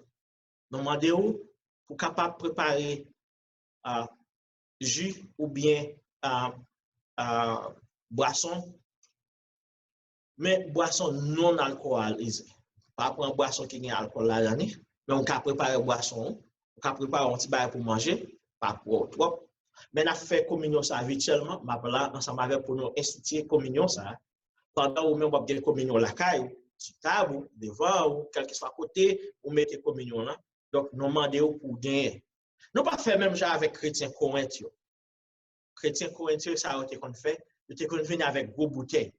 Nou mande w pou kapab prepare uh, ji oubyen uh, uh, bwason, men bwason non alkolize. Pa pran bwason ki gen alkòl ladan li, men ou ka prepare bwason, ou ka prepare yon ti bagay pou manje, pa twò twòp. Men n ap fè kominyon sa a vityèlman, m ap la ansanm avè w pou nou enstitiye kominyon sa a. Pandan ou menm w ap gen kominyon lakay ou, sou tab ou, devan ou, kèlkeswa kote ou mete kominyon lan, donk, nou mande w pou w genyen. Nou pa fè menm jan avèk kretyen Korent yo. Kretyen Korent yo, sa yo te konn fè, yo te konn vini avèk gwo boutèy.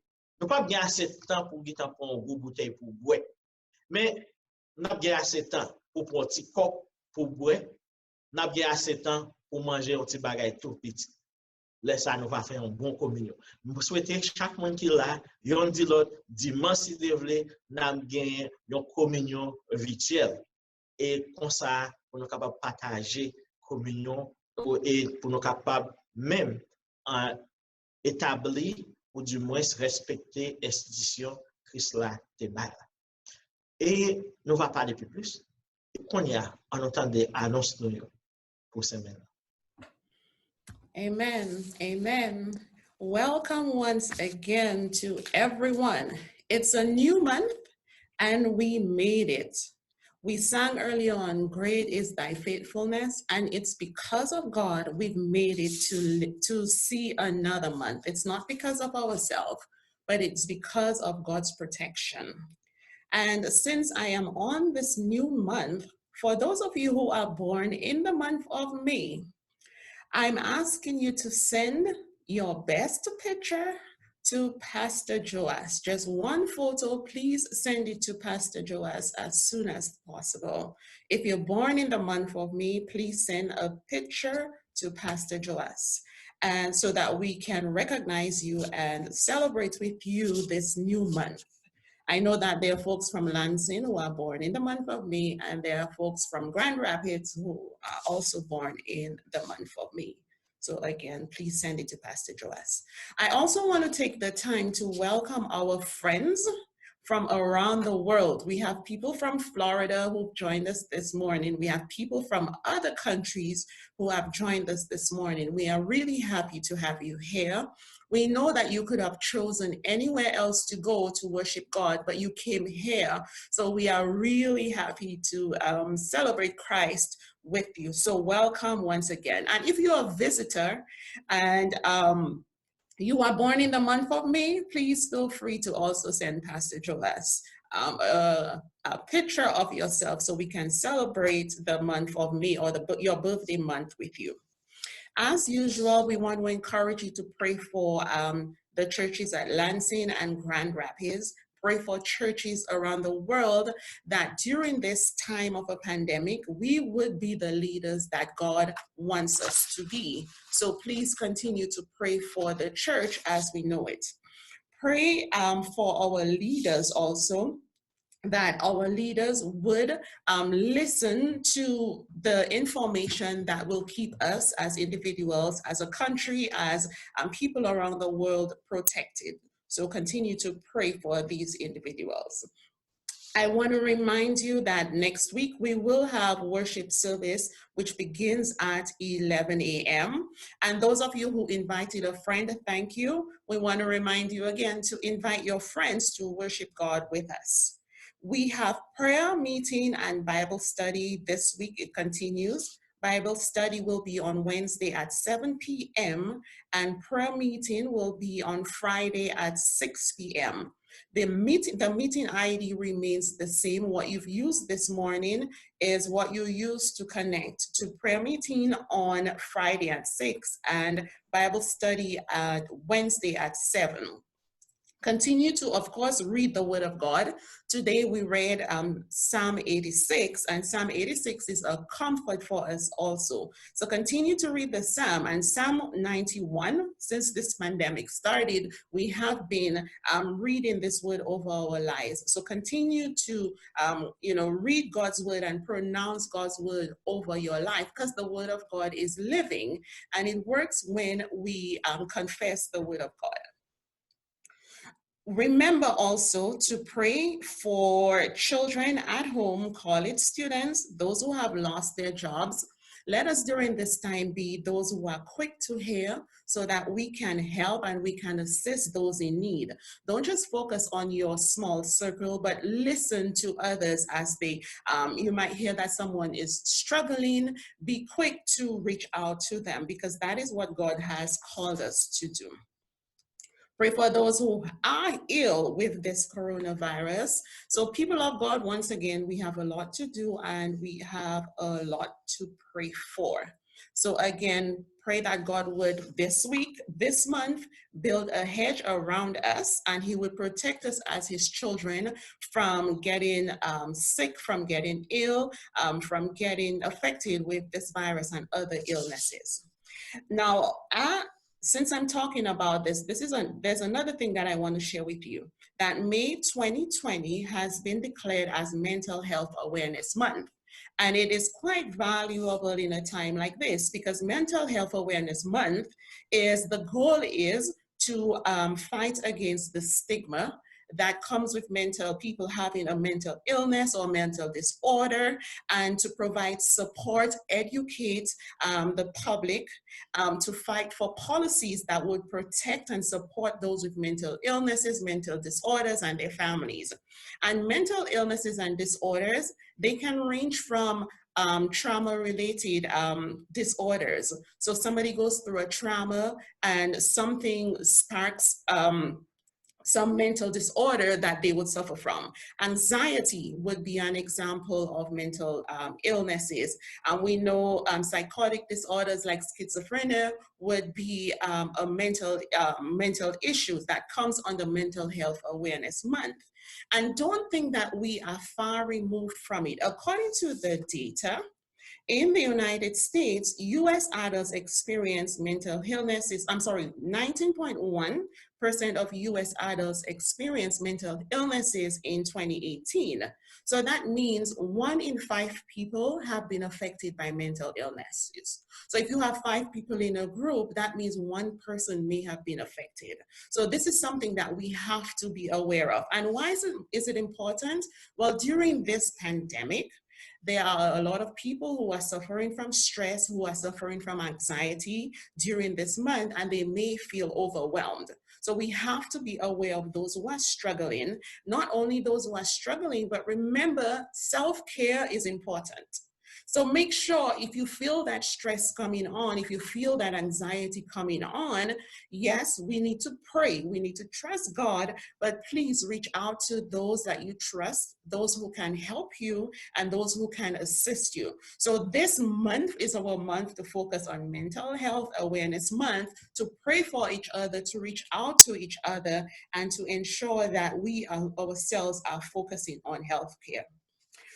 Nou p ap gen ase tan pou w gentan pran yon gwo boutèy pou w bwè. Men, n ap gen ase tan pou w pran yon ti kòk pou w bwè. N ap gen ase tan pou w manje yon ti bagay tou piti. Lè sa a, nou va fè yon bon kominyon. M swete chak moun ki la, yonn di lòt, dimanch si Dye vle, n ap genyen yon kominyon vityèl. E konsa, pou nou kapab pataje kominyon e pou nou kapab menm etabli, oudimwens respekte enstitisyon Kris la te bay la. E nou va pale pi plis. E kounye a, ann nou tande anons nou yo pou semèn nan. Amen. Amen. Welcome once again to everyone. It's a new month and we made it. We sang earlier on, Great is thy faithfulness, and it's because of God we've made it to, to see another month. It's not because of ourselves, but it's because of God's protection. And since I am on this new month, for those of you who are born in the month of May, I'm asking you to send your best picture to Pastor Joas. Just one photo, please send it to Pastor Joas as soon as possible. If you're born in the month of May, please send a picture to Pastor Joas, and so that we can recognize you and celebrate with you this new month. I know that there are folks from Lansing who are born in the month of May, and there are folks from Grand Rapids who are also born in the month of May. So again, please send it to Pastor Joas. I also want to take the time to welcome our friends from around the world. We have people from Florida who've joined us this morning. We have people from other countries who have joined us this morning. We are really happy to have you here. We know that you could have chosen anywhere else to go to worship God, but you came here. So we are really happy to um, celebrate Christ with you. So welcome once again. And if you're a visitor and um, you are born in the month of May, please feel free to also send Pastor Joas um, a, a picture of yourself so we can celebrate the month of May or the, your birthday month with you. As usual, we want to encourage you to pray for um, the churches at Lansing and Grand Rapids. Pray for churches around the world that during this time of a pandemic, we would be the leaders that God wants us to be. So please continue to pray for the church as we know it. Pray um, for our leaders also, that our leaders would um, listen to the information that will keep us as individuals, as a country, as um, people around the world protected. So continue to pray for these individuals. I want to remind you that next week we will have worship service, which begins at eleven a.m. And those of you who invited a friend, thank you. We want to remind you again to invite your friends to worship God with us. We have prayer meeting and Bible study this week. It continues. Bible study will be on Wednesday at seven p.m. and prayer meeting will be on Friday at six p.m. The meet, the meeting I D remains the same. What you've used this morning is what you use to connect to prayer meeting on Friday at six and Bible study at Wednesday at seven. Continue to, of course, read the Word of God. Today we read um, Psalm eighty-six, and Psalm eighty-six is a comfort for us also. So continue to read the Psalm. And Psalm ninety-one, since this pandemic started, we have been um, reading this word over our lives. So continue to, um, you know, read God's word and pronounce God's word over your life, because the word of God is living and it works when we um, confess the word of God. Remember also to pray for children at home, college students, those who have lost their jobs. Let us during this time be those who are quick to hear so that we can help and we can assist those in need. Don't just focus on your small circle, but listen to others as they, um, you might hear that someone is struggling. Be quick to reach out to them because that is what God has called us to do. Pray for those who are ill with this coronavirus. So, people of God, once again, we have a lot to do and we have a lot to pray for. So, again, pray that God would this week, this month, build a hedge around us and He would protect us as His children from getting um, sick, from getting ill, um, from getting affected with this virus and other illnesses. Now, I since I'm talking about this, this is a, there's another thing that I want to share with you, that May twenty twenty has been declared as Mental Health Awareness Month. And it is quite valuable in a time like this because Mental Health Awareness Month is, the goal is to um, fight against the stigma that comes with mental, people having a mental illness or mental disorder, and to provide support, educate um, the public um, to fight for policies that would protect and support those with mental illnesses, mental disorders, and their families. And mental illnesses and disorders, they can range from um, trauma related um, disorders. So somebody goes through a trauma and something sparks um, some mental disorder that they would suffer from. Anxiety would be an example of mental um, illnesses. And we know um, psychotic disorders like schizophrenia would be um, a mental uh, mental issues that comes under Mental Health Awareness Month. And don't think that we are far removed from it. According to the data, In the United States, U S adults experience mental illnesses, I'm sorry, nineteen point one percent of U S adults experience mental illnesses in twenty eighteen. So that means one in five people have been affected by mental illnesses. So if you have five people in a group, that means one person may have been affected. So this is something that we have to be aware of. And why is it, is it important? Well, during this pandemic, there are a lot of people who are suffering from stress, who are suffering from anxiety during this month, and they may feel overwhelmed. So we have to be aware of those who are struggling, not only those who are struggling, but remember, self care is important. So make sure if you feel that stress coming on, if you feel that anxiety coming on, yes, we need to pray. We need to trust God, but please reach out to those that you trust, those who can help you, and those who can assist you. So this month is our month to focus on Mental Health Awareness Month, to pray for each other, to reach out to each other, and to ensure that we are, ourselves are focusing on healthcare.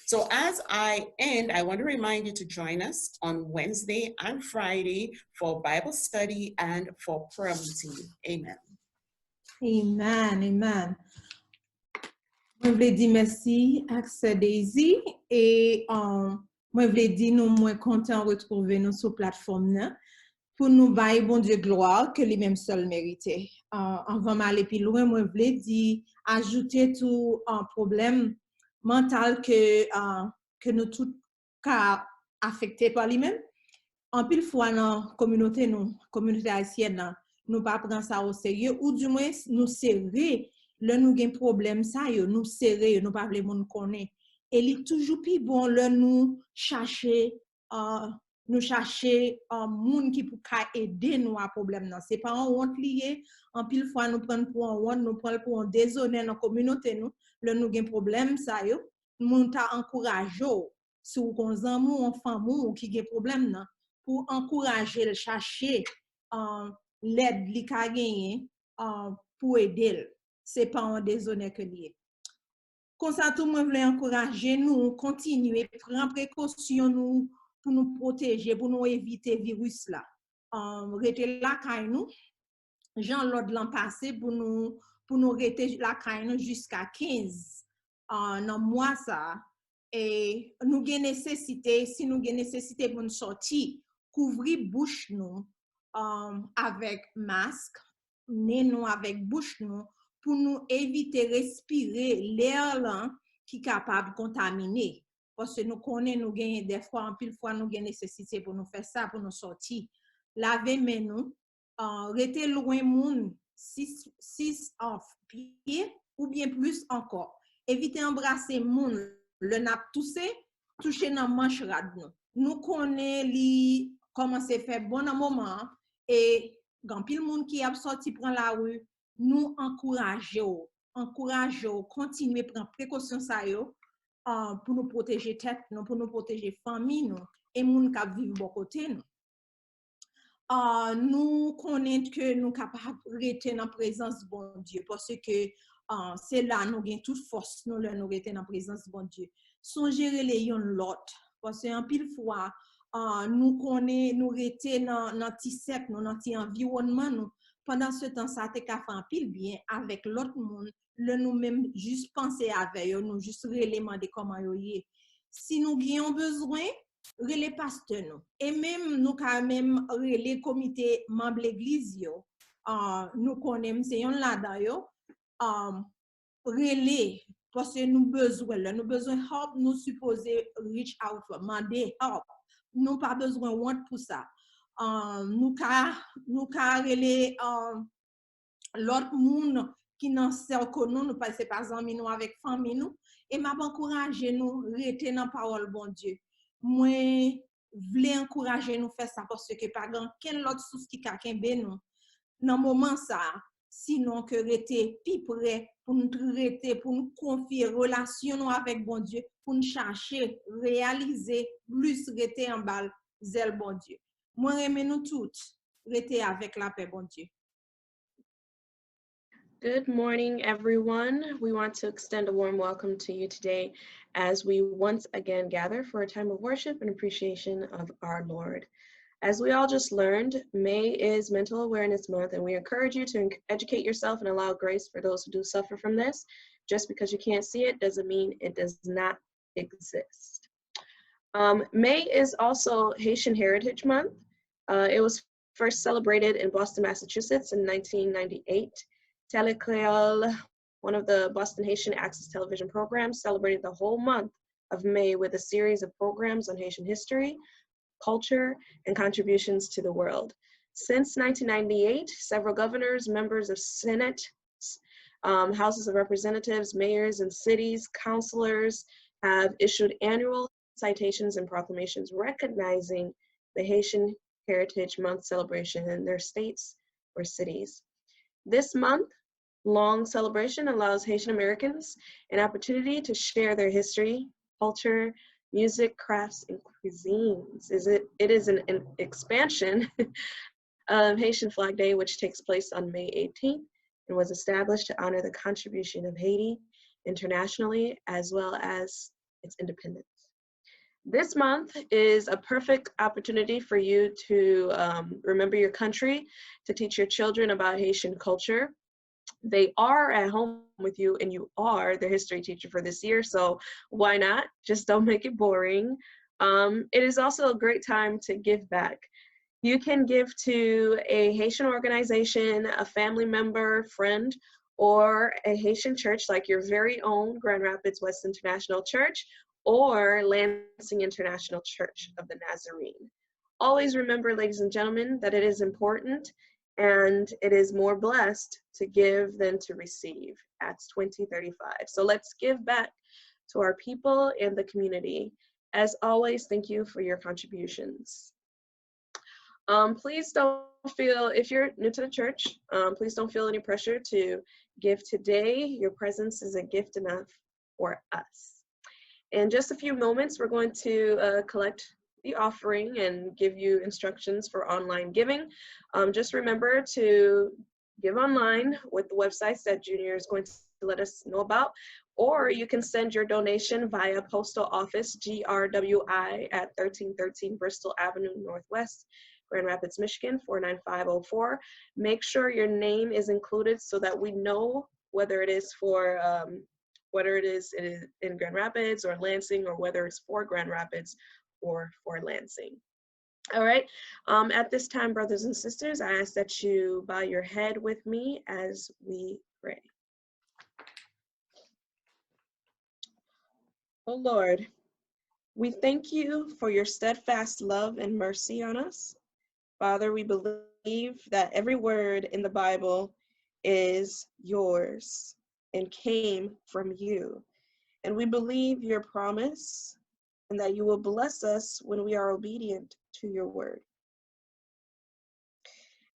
So as I end, I want to remind you to join us on Wednesday and Friday for Bible study and for prayer meeting. Amen. Amen, amen. Mwen vle di mèsi ak sè Daisy e um, mwen vle di nou mwen kontan retwouve nou sou platfòm nan pou nou bay Bondye glwa ke li menm sèl merite. Uh, anvan m ale pi lwen, mwen vle di ajoute tou uh, pwoblèm mantal ke, uh, ke nou tout ka afekte pa li menm. Anpil fwa nan kominote nou, kominote ayisyèn nan, nou pa pran sa o serye, ou dimwen nou sere lè nou gen pwoblèm sa yo, nou sere yo, nou pa vle moun konnen. E li toujou pi bon lè nou chache uh, nou chache uh, moun ki pou ka ede nou a pwoblèm nan. Se pa yon wont li ye, anpil fwa nou pran pou yon wont, nou pran pou yon dezonè nan kominote nou, lè nou gen pwoblèm sa yo, moun ta ankouraje w, si w gon zanmi w, yon fanmi w ki gen pwoblèm nan, pou ankouraje l chache uh, lèd li ka genyen uh, pou ede l. Se pa yon dezonè ke li ye. Konsa tou, mwen vle ankouraje nou kontinye pran prekosyon nou pou nou pwoteje, pou nou evite viris la. Um, rete lakay nou, jan lòd lan pase pou nou, pou nou rete lakay nou jiska kenz uh, nan mwa sa a. E nou gen nesesite, si nou gen nesesite pou nou sòti, kouvri bouch nou um, avèk mask, nen nou avèk bouch nou, pou nou evite respire lè lan ki kapab kontamine. Paske nou konnen nou genyen dèfwa, anpil fwa nou gen nesesite pou nou fè sa, pou nou sòti. Lave men nou, uh, rete lwen moun sis, sis uh, pye oubyen plis ankò. Evite anbrase moun lè n ap touse, touche nan manch rad nou. Nou konnen li kòmanse fè bon nan moman an, e gen anpil moun ki ap sòti pran lari, nou ankouraje w, ankouraje w kontinye pran prekosyon sa yo uh, pou nou pwoteje tèt nou, pou nou pwoteje fanmi nou, e moun k ap viv bò kote nou. Uh, nou konnen ke nou kapab rete nan prezans Bondye, paske uh, se la nou gen tout fòs nou lè nou rete nan prezans Bondye. Sonje rele youn lòt, paske anpil fwa uh, nou konnen nou rete nan, nan ti sèk nou, nan ti anviwònman nou, pandan se tan sa te ka fè anpil byen avèk lòt moun, lè nou menm jis panse avè yo, nou jis rele mande kòman yo ye. Si nou gen yon bezwen, rele pastè nou. E menm nou ka menm rele komite manm legliz yo. Uh, nou konnen m se yon ladan yo. Um, rele, paske nou bezwen, lè nou bezwen help, nou sipoze reach out, mande help. Nou pa bezwen wont pou sa. Um, nou ka, nou ka rele um, lòt moun ki nan sèk nou, nou pa se pa zanmi nou avèk fanmi nou. E m ap ankouraje nou rete nan pawòl Bondye. Mwen vle ankouraje nou fè sa paske pa gen ankenn lòt sous ki ka kenbe nou nan moman sa a, sinon ke rete pi pre pou nou rete, pou nou konfye relasyon nou avèk Bondye, pou nou chache reyalize plis rete anba zèl Bondye. Mwen renmen nou tout, rete avèk lapè Bondye. Good morning, everyone. We want to extend a warm welcome to you today as we once again gather for a time of worship and appreciation of our Lord. As we all just learned, May is Mental Awareness Month, and we encourage you to en- educate yourself and allow grace for those who do suffer from this. Just because you can't see it doesn't mean it does not exist. Um, May is also Haitian Heritage Month. Uh, it was first celebrated in Boston, Massachusetts in nineteen ninety-eight. Télé Créole, one of the Boston Haitian Access television programs, celebrated the whole month of May with a series of programs on Haitian history, culture, and contributions to the world. Since nineteen ninety-eight, several governors, members of Senate, um, Houses of Representatives, mayors, and cities, councilors have issued annual citations and proclamations recognizing the Haitian Heritage Month celebration in their states or cities. This month long celebration allows Haitian Americans an opportunity to share their history, culture, music, crafts, and cuisines. Is it, it is an, an expansion of Haitian Flag Day, which takes place on May eighteenth and was established to honor the contribution of Haiti internationally as well as its independence. This month is a perfect opportunity for you to um, remember your country, to teach your children about Haitian culture. They are at home with you, and you are the history teacher for this year, so why not? Just don't make it boring. Um, it is also a great time to give back. You can give to a Haitian organization, a family member, friend, or a Haitian church like your very own Grand Rapids West International Church or Lansing International Church of the Nazarene. Always remember, ladies and gentlemen, that it is important and it is more blessed to give than to receive. Acts twenty thirty-five. So let's give back to our people and the community. As always, thank you for your contributions. Um, please don't feel, if you're new to the church, um, please don't feel any pressure to give today. Your presence is a gift enough for us. In just a few moments, we're going to uh, collect the offering and give you instructions for online giving. Um, just remember to give online with the websites that Junior is going to let us know about. Or you can send your donation via postal office G R W I at thirteen thirteen Bristol Avenue Northwest, Grand Rapids, Michigan, four nine five oh four. Make sure your name is included so that we know whether it is for um, whether it is in, in Grand Rapids or Lansing or whether it's for Grand Rapids or for Lansing. All right. Um, at this time, brothers and sisters, I ask that you bow your head with me as we pray. Oh Lord, we thank you for your steadfast love and mercy on us. Father, we believe that every word in the Bible is yours and came from you. And we believe your promise and that you will bless us when we are obedient to your word.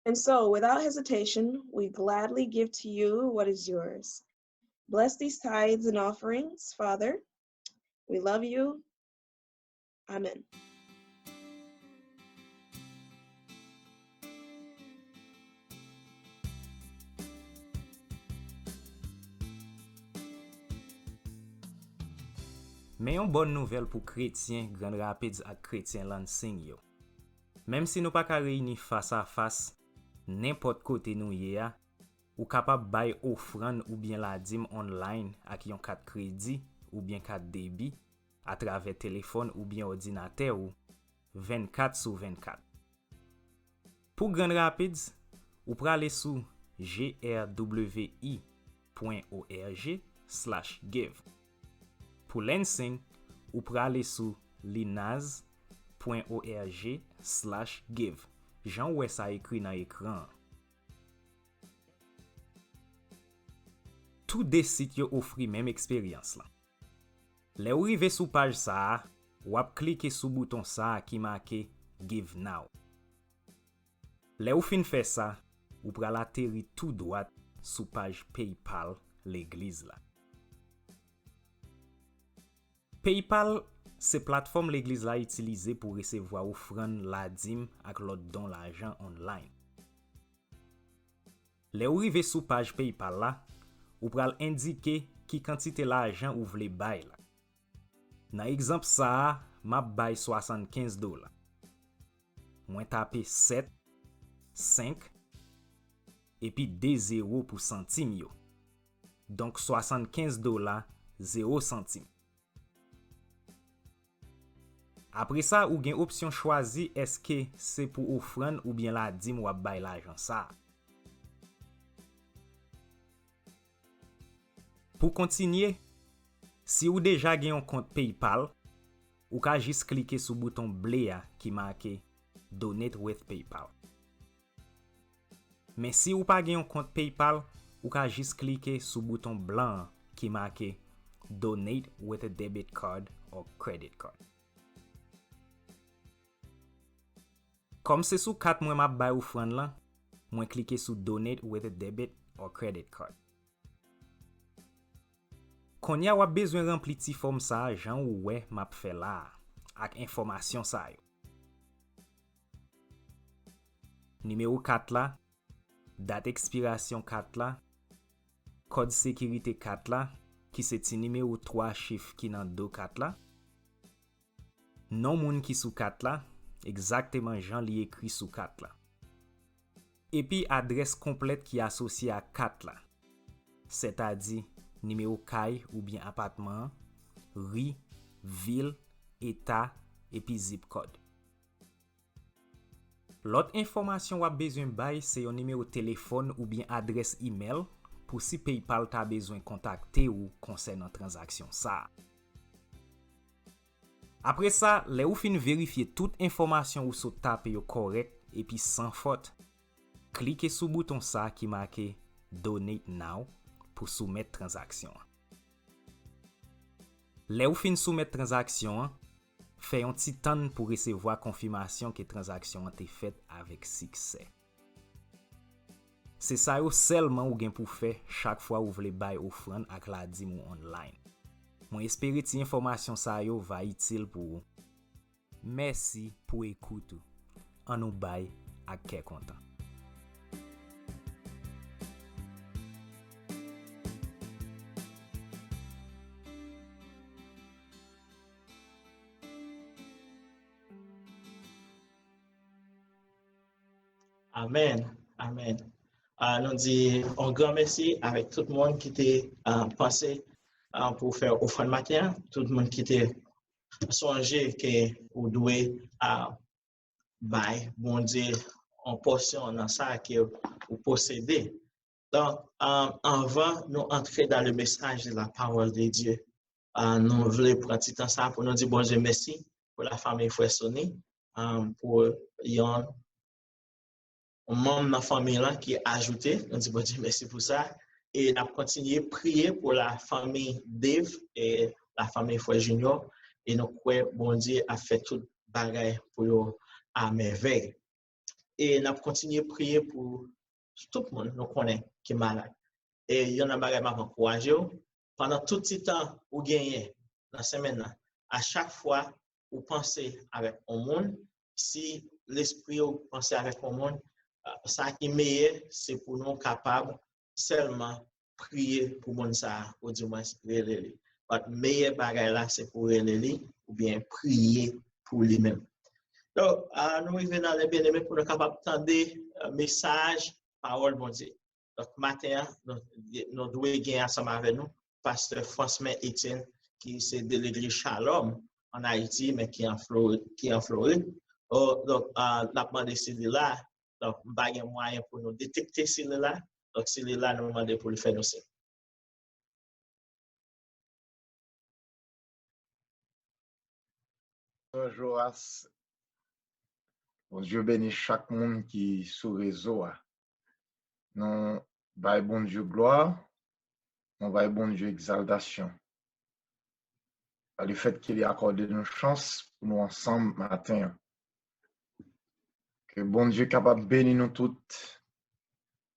And so, without hesitation, we gladly give to you what is yours. Bless these tithes and offerings, Father. We love you. Amen. Men yon bòn nouvèl pou kretyen Grand Rapids ak kretyen Lansing yo. Menm si nou pa ka reyini fas a fas nenpòt kote nou ye a, ou kapab bay ofrann oubyen ladim online ak yon kat kredi oubyen kat debi atravè telefòn oubyen òdinatè ou vennkat sou vennkat. Pou Grand Rapids, ou prale sou grwi pwen org slash give. Pou Lansing, ou prale sou linaz pwen org slash give, jan w wè sa ekri nan ekran an. Tou de sit yo ofri menm eksperyans lan. Lè w rive sou paj sa a, w ap klike sou bouton sa a ki make Give Now. Lè w fin fè sa, ou pral ateri tou dwat sou paj PayPal legliz la. PayPal se platfòm legliz la itilize pou resevwa ofrann, ladim ak lòt don lajan online. Lè ou rive sou paj PayPal la, ou pral endike ki kantite lajan ou vle bay la. Nan egzanp sa a, m ap bay swasannkenz dola. Mwen tape sèt, senk, epi de zewo pou santim yo. Donk, swasannkenz dola, zewo santim. Apre sa, ou gen opsyon chwazi èske se pou ofrann oubyen ladim w ap bay lajan sa a. Pou kontinye, si ou deja gen yon kont PayPal, ou ka jis klike sou bouton ble a ki make Donate with PayPal. Men si ou pa gen yon kont PayPal, ou ka jis klike sou bouton blan an ki make Donate with a debit card or credit card. Kòm se sou kat mwen m ap bay ofrann lan, mwen klike sou Donate with a debit or credit card. Kounye a w ap bezwen ranpli ti fòm sa a jan ou wè m ap fè la a, ak enfòmasyon sa yo. Nimewo kat la, dat ekspirasyon kat la, kòd sekirite kat la, ki se ti nimewo twa chif ki nan do kat la, non moun ki sou kat la, egzakteman jan li ekri sou kat la. Epi adrès konplèt ki asosye ak kat la, sètadi nimewo kay oubyen apatman an, ri, vil, eta, epi zip kòd. Lòt enfòmasyon w ap bezwen bay se yon nimewo telefòn oubyen adrès imèl pou si PayPal ta bezwen kontakte ou konsènan tranzaksyon sa a. Apre sa, lè ou fin verifye tout enfòmasyon ou sot tape yo kòrèk epi san fòt, klike sou bouton sa ki make Donate Now pou soumèt tranzaksyon an. Lè ou fin soumèt tranzaksyon an, fè yon ti tann pou resevwa konfimasyon ke tranzaksyon an te fèt avèk siksè. Se sa yo sèlman ou gen pou fè chak fwa ou vle bay ofrann ak ladim ou online. Mwen espere ti enfòmasyon sa yo va itil pou ou. Mèsi pou ekout ou. Ann nou bay ak kè kontan. Amèn. Amèn. Ah, nou di yon gran mèsi avèk tout moun ki te ah, panse ah, pou fè ofrann maten an, tout moun ki te sonje ke ou dwe ah, bay Bondye yon pòsyon nan sa ke ou posede. Donk, ah, anvan nou antre dans le message de la parole de Dieu, ah, nou vle pran ti tan sa pou nou di Bondye mèsi pou la famille Frè Sony, ah, pou yon yon manm nan fanmi lan ki ajoute, nou di Bondye mèsi pou sa. E n ap kontinye priye pou la famille Dave e la famille Frè Junior. E nou kwè Bondye ap fè tout bagay pou yo a mèvèy. E n ap kontinye priye pou tout moun nou konnen ki malad. E youn nan bagay m ap ankouraje w, pandan tout ti tan ou genyen nan semèn nan, a chak fwa ou panse avèk yon moun, si lespri ou panse avèk yon moun, ah, sa ki meyè, se pou nou kapab sèlman priye pou moun sa a, ou dimwens rele li. But meyè bagay la, se pou rele li, oubyen priye pou li menm. Donk, ah, nou rive nan lè byeneme pou nou kapab tande ah, mesaj pawòl Bondye. Donk, maten an, nou, nou dwe gen ansanm avè nou pastè Fransmen Etienne, ki se de legliz Shalom an Ayiti, men ki an Florid, ki an Florid. Oh, donk, ah, n ap mande si li la. Donk, m pa gen mwayen pou nou detekte si li la. Donk, si li la, nou mande pou li fè nou siy. Bonjou, Joas. Bondye beni chak moun ki sou rezo a. Nou bay Bondye glwa, nou bay Bondye egzaltasyon. Pa lefèt ke li akòde nou chans pou nou ansanm maten an. Ke Bondye kapab beni nou tout.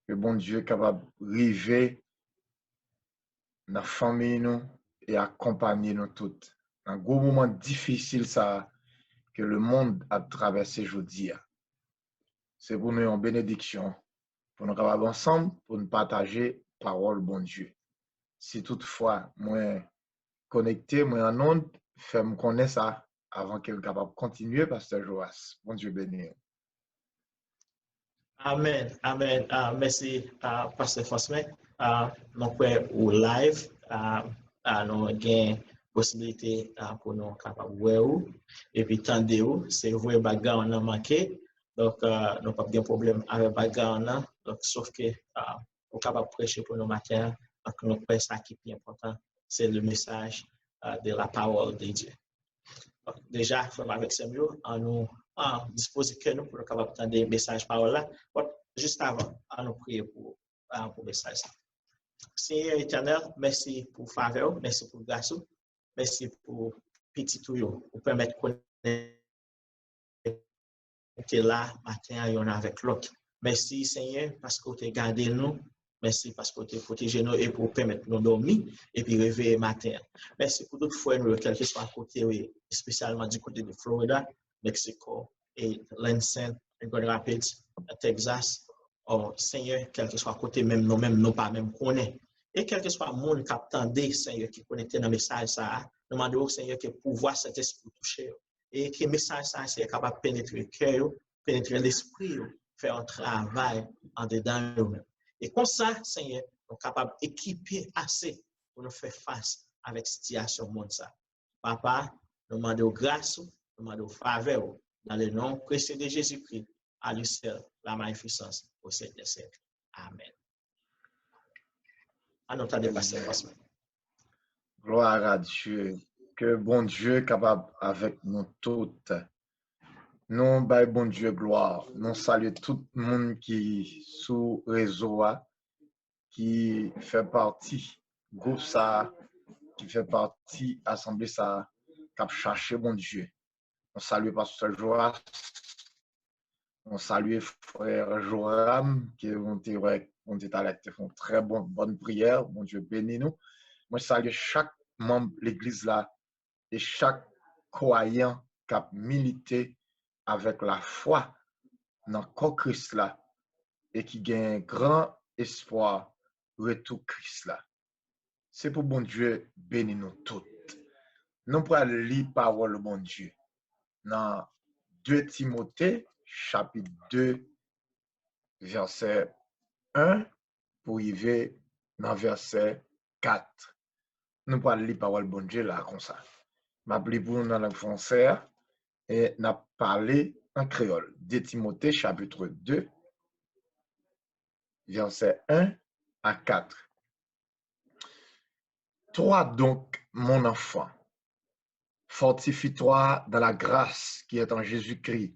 Ke Bondye kapab rive nan fanmi nou e akonpanye nou tout nan gwo moman difisil sa a ke lemonn ap travèse jodi a. Se pou nou yon benediksyon pou nou kapab ansanm, pou nou pataje pawòl Bondye. Si toutfwa mwen konekte, mwen an onn, fè m konnen sa avan ke n kapab kontinye, Pastè Joas. Bondye beni w. Amèn, amèn. Ah, mèsi, ah, Pastè Fosmen. Ah, nou kwè ou live. Ah, ah, nou gen posibilite ah, pou nou kapab wè ou epi tande ou. Se vre, background nan manke. Donk, ah, nou p ap gen pwoblèm avèk background nan. Donk, sof ke ah, ou kapab preche pou nou maten an. Donk, nou kwè sa ki pi enpòtan, se le message ah, de la parole de Dieu. Donk, deja, frè m avèk sè m yo, an nou an dispoze kè nou pou nou kapab tande mesaj pawòl la. But, jis avan, an nou priye pou, ah, pou mesaj sa. Senyè Etènèl, mèsi pou favè w, mèsi pou gras ou, mèsi pou pitit ou yo, ou pèmèt konnen te la maten an yonn avèk lòt. Mèsi, Senyè, paske w te gade nou. Mèsi paske w te pwoteje nou epi w pèmèt nou dòmi epi reveye maten an. Mèsi pou tout frè nou yo, kèlkeswa kote yo ye, espesyalman di kote de Florida, Mexico, e Lansing, Grand Rapids, Texas. O Senyè, kèlkeswa kote menm nou menm nou pa menm konnen. E kèlkeswa moun k ap tande, Senyè, ki konekte nan mesaj sa a, nou mande w, Senyè, ke pouvwa Sentespri w touche yo. E ke mesaj sa a, Senyè, kapab penetre kè yo, penetre lespri yo, fè yon travay andedan yo menm. E konsa, Senyè, nou kapab ekipe ase pou nou fè fas avèk sitiyasyon mond sa. Papa, nou mande w gras ou, nou mande w favè ou, dans le nom précieux de Jésus-Christ, à lui seul la magnificence au siècle des siècles. Amèn. An nou tande Pastè Fosman. Gloire à Dieu. Ke Bondye kapab avèk nou tout. Nou bay Bondye glwa. Nou salye tout moun ki sou rezo a, ki fè pati gwoup sa a, ki fè pati asanble sa a, k ap chache Bondye. Nou salye Pastè Joas. Nou salye frè Joram, ke nou te wè, nou te talè te fè yon trè bon, bòn priyè. Bondye beni nou. Mwen salye chak manm legliz la e chak kwayan k ap milite avèk lafwa nan kò Kris la e ki gen gran espwa retou Kris la. Se pou Bondye beni nou tout. Nou pral li pawòl Bondye nan de Timote, chapit de, vèsè en pou rive nan vèsè kat. Nou pral li pawòl Bondye la konsa. M ap li pou nou nan lang fransè a e n ap pale an kreyòl. De Timote, chapit de, vèsè en a kat. Toi donc, mon enfant, fortifie-toi dans la grâce qui est en Jésus-Christ,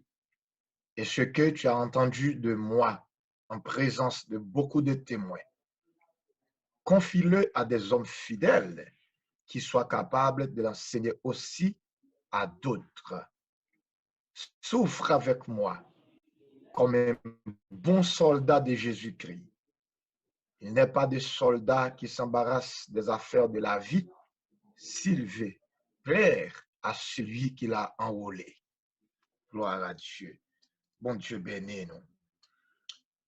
et ce que tu as entendu de moi en présence de beaucoup de témoins. Confie-le à des hommes fidèles qui soient capables de l'enseigner aussi à d'autres. Souffre avec moi comme un bon soldat de Jésus-Christ. Il n'est pas de soldat qui s'embarrasse des affaires de la vie s'il veut plaire à celui qui l'a enrôlé. Gloire à Dieu. Bondye beni nou.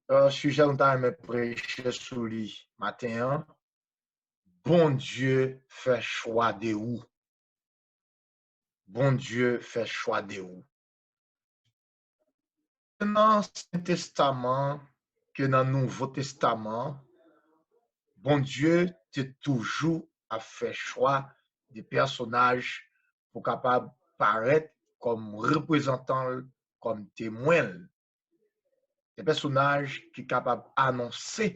Euh, sijè nou ta renmen preche sou li maten an, Bondye fè chwa de ou. Bondye fè chwa de ou. Ke nan Ansyen Testaman, ke nan Nouvo Testaman, Bondye te toujou ap fè chwa de pèsonaj pou kapab parèt kòm reprezantan l, kòm temwen l. De pèsonaj ki kapab anonse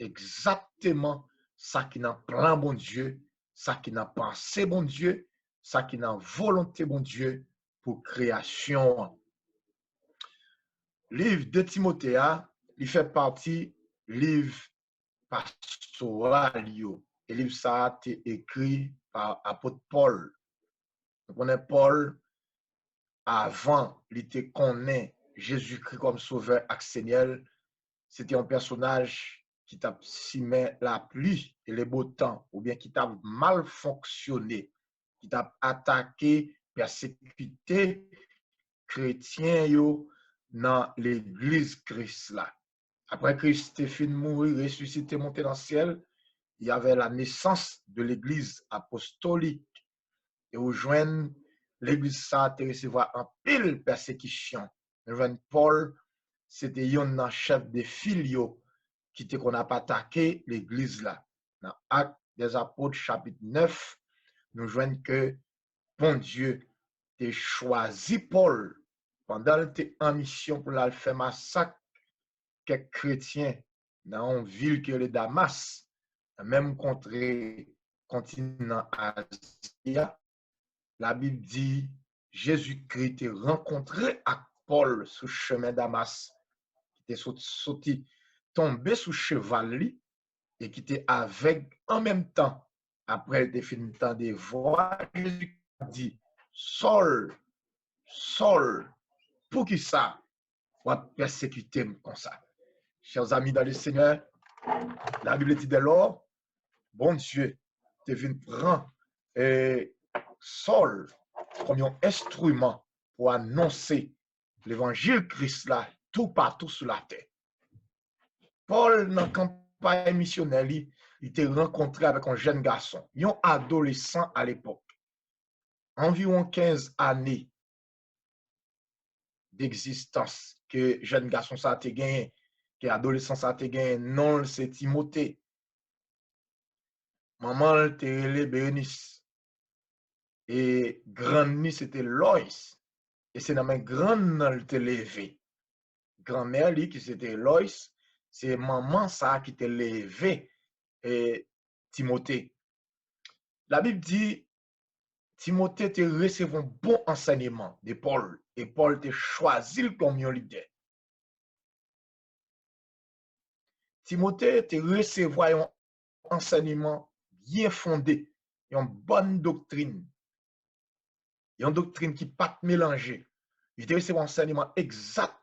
egzakteman sa ki nan plan Bondye, sa ki nan panse Bondye, sa ki nan volonte Bondye pou kreyasyon an. Liv de Timote a, li fè pati liv pastoral yo. E liv sa a te ekri pa apot Pòl. Nou konnen Pòl, avan li te konnen Jezikri kòm Sovè ak Senyè l, se te yon pèsonaj ki t ap simen lapli e lebotan, oubyen ki t ap mal fonksyone, ki t ap atake, pèsekite kretyen yo nan legliz Kris la. Apre Kris te fin mouri, resisite, monte nan syèl, y avè la nesans de legliz apostolik. E ou jwenn legliz sa a te resevwa anpil pèsekisyon. Nou jwenn Pòl, se te yonn nan chèf de fil yo ki te konn ap atake legliz la. Nan Actes des Apôtres, chapit nèf, nou jwenn ke Bondye te chwazi Pòl pandan l te an misyon pou l al fè masak kèk kretyen nan yon vil ki rele Damas, nan menm kontre kontinan Azi a. Labib di Jezikri te rankontre ak Pòl sou chemen Damas, ki te sot- soti tonbe sou cheval li e ki te avèg an menm tan. Apre l te fin tande vwa Jezikri ap di, Sòl, Sòl, poukisa w ap pèsekite m konsa? Chers amis dans le Seigneur, la Bible dit dès lors, Bondye te vin pran eh, Sòl kòm yon enstriman pou anonse levanjil Kris la toupatou sou latè. Pòl, nan kanpay misyonè li, li te rankontre avèk yon jèn gason, yon adolesan alepòk, anviwon kenz ane degzistans ke jèn gason sa te genyen, ke adolesan sa te genyen, non l se Timote. Manman l te rele Berenis. E grann li se te Lòis. E se nan men grann nan l te leve. Granmè li ki se te Lòis, se manman sa ki te leve e Timote. Labib di Timote te resevwa yon bon ansèyman de Pòl e Pòl te chwazi l kòm yon lidè. Timote te resevwa yon ansèyman byen fonde, yon bòn doktrin, yon doktrin ki pa t melanje. Li te resevwa ansèyman egzak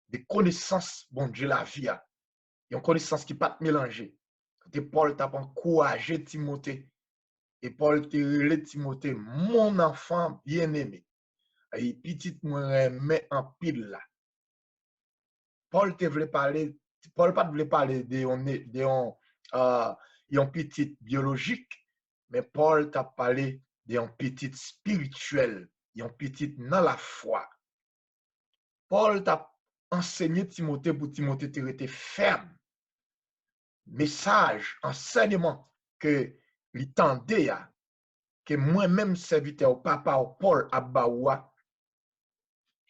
de konesans Bondye lavi a, yon konesans ki pa t melanje. Kote Pòl t ap ankouraje Timote, e Pòl te rele Timote, Mon enfant bien-aimé, e pitit mwen renmen anpil la. Pòl te vle pale, Pòl pa t vle pale de yon, de yon, uh, yon pitit byolojik, men Pòl t ap pale de yon pitit espirityèl, yon pitit nan lafwa. Pòl t ap ansenye Timote pou Timote te rete fèm. Mesaj, ansèyman ke li tande a, ke mwen menm sèvitè w, papa w, Pòl ap ba ou a,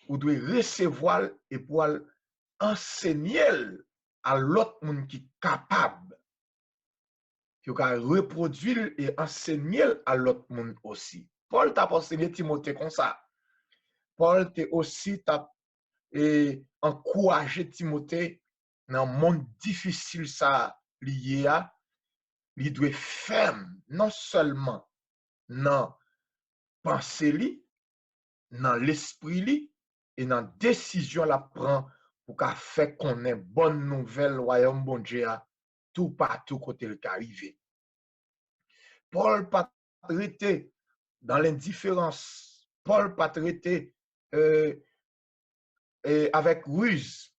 ou dwe resevwa l epi w al ansenye l a lòt moun ki kapab. Yo ka repwodui l e ansenye l a lòt moun osi. Pòl t ap ansenye Timote konsa. Pòl te osi t ap e, ankouraje Timote nan mond difisil sa li ye a. Li dwe fèm non sèlman nan panse li, nan lespri li e nan desizyon l ap pran pou ka fè konnen bòn nouvèl Wayòm Bondye a toupatou kote l ka rive. Pòl pa t rete nan lendiferans. Pòl pa t rete eh, eh, avèk riz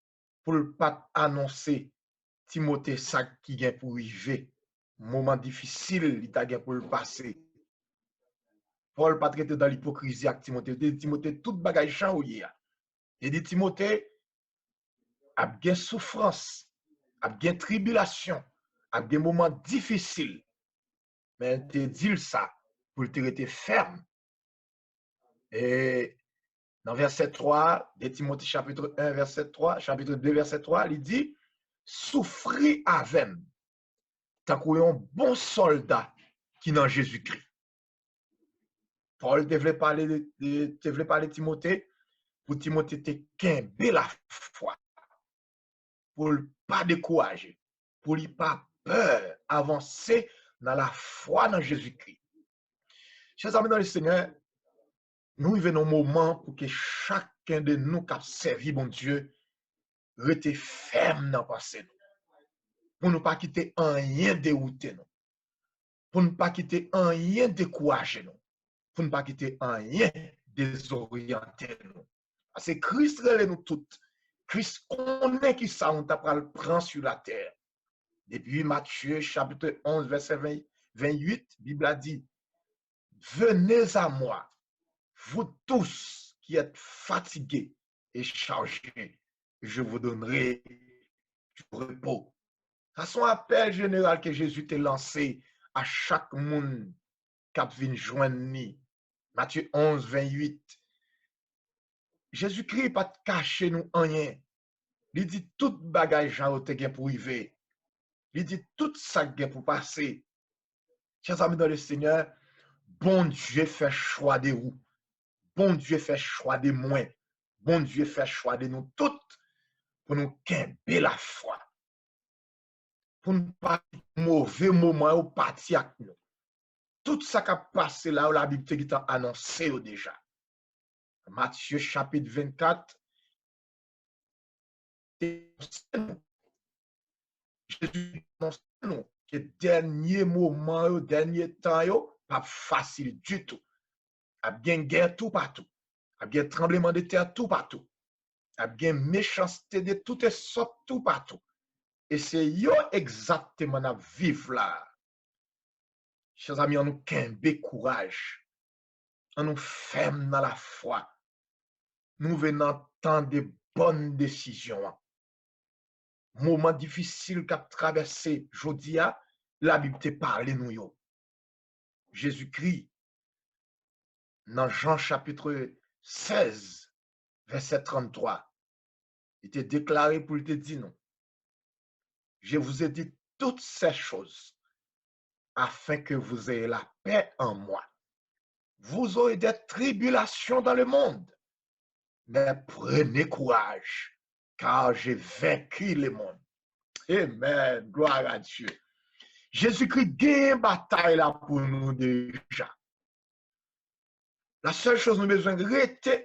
pou l pa t anonse Timote sa ki gen pou rive, moman difisil li ta gen pou l pase. Pòl pa t rete nan lipokrizi ak Timote. Li te di Timote tout bagay jan ou ye a. Li di Timote, ap gen soufrans, ap gen tribilasyon, ap gen moman difisil. Men l te di l sa pou l te rete fèm. E nan vèsè twa, de Timote chapit en, vèsè twa, chapit de, vèsè twa, li di, soufri avè m, tankou yon bon sòlda ki nan Jezikri. Pòl te vle pale, de, de, te vle pale Timote, pou Timote te kenbe lafwa, pou l pa dekouraje, pou li pa pè avanse nan lafwa nan Jezikri. Chè zanmi nan le Senyè, nou rive nan yon moman pou ke chaken de nou k ap sèvi Bondye rete fèm nan panse nou. Pou nou pa kite anyen dewoute nou. Pou n pa kite anyen dekouraje nou. Pou n pa kite anyen dezoryante nou. Paske Kris rele nou tout Kris konnen ki sa nou ta pral pran sou latè. Depi Matye chapit onz, vèsè ven, vennwit, Bib la di, Venez à moi, vous tous qui êtes fatigués et chargés, je vous donnerai du repos. Sa se yon apèl jeneral ke Jezi te lanse a chak moun k ap vin jwenn li. Matye onz, vennwit. Jezikri pa t kache nou anyen. Li di tout bagay jan yo te gen pou rive. Li di tout sa k gen pou pase. Chè zanmi dan le Senyè, Bondye fè chwa de ou. Bondye fè chwa de mwen. Bondye fè chwa de nou tout pou nou kenbe lafwa. Pou n pa kite move moman yo pati ak nou. Tout sa k ap pase la yo, Labib te gentan anonse yo deja. Matye chapit vennkat te anonse nou, Jezi anonse nou ke dènye moman yo, dènye tan yo, p ap fasil ditou. Ap gen gè toupatou. Ap gen tranbleman de tè toupatou. Ap gen mechanste de tout sòt toupatou. E se yo egzakteman n ap viv la. Chè zanmi, ann nou kenbe kouraj. Ann nou fèm nan lafwa. Nou rive nan tan de bòn desizyon an. Moman difisil k ap travèse jodi a, Labib te pale nou yo. Jezikri, nan Jan chapit sèz, vèsè tranntwa, li te deklare pou l te di nou, Je vous ai dit toutes ces choses afin que vous ayez la paix en moi. Vous aurez des tribulations dans le monde, mais prenez courage, car j'ai vaincu le monde. Amen. Gloire à Dieu. Jezikri genyen batay la pou nou deja. La sèl choz nou bezwen rete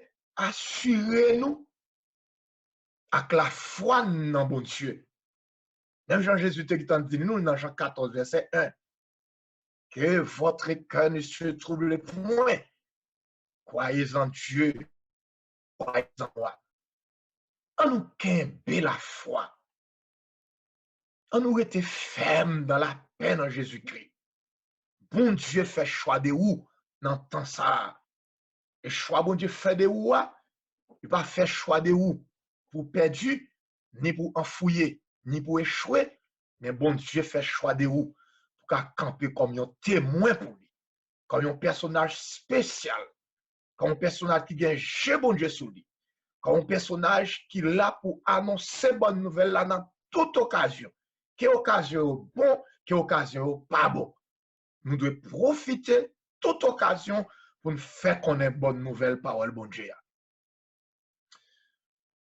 asire nou ak lafwa n nan Bondye. Menm jan Jezi te gentan di nou nan Jan katòz, vèsè en, Que votre cœur ne se trouble point. Croyez en Dieu, croyez en moi. Ann nou kenbe lafwa. Ann nou rete fèm nan lapè nan Jezikri. Bondye fè chwa de ou nan tan sa a. E chwa Bondye fè de ou a, li pa fè chwa de ou pou w pèdi, ni pou w anfouye, ni pou w echwe, men Bondye fè chwa de ou pou w ka kanpe kòm yon temwen pou li, kòm yon pèsonaj espesyal, kòm yon pèsonaj ki gen je Bondye sou li, kòm yon pèsonaj ki la pou anonse bòn nouvèl la nan tout okazyon, ke okazyon yo bon, ke okazyon yo pa bon. Nou dwe pwofite tout okazyon pou n fè konnen bòn nouvèl pawòl Bondye a.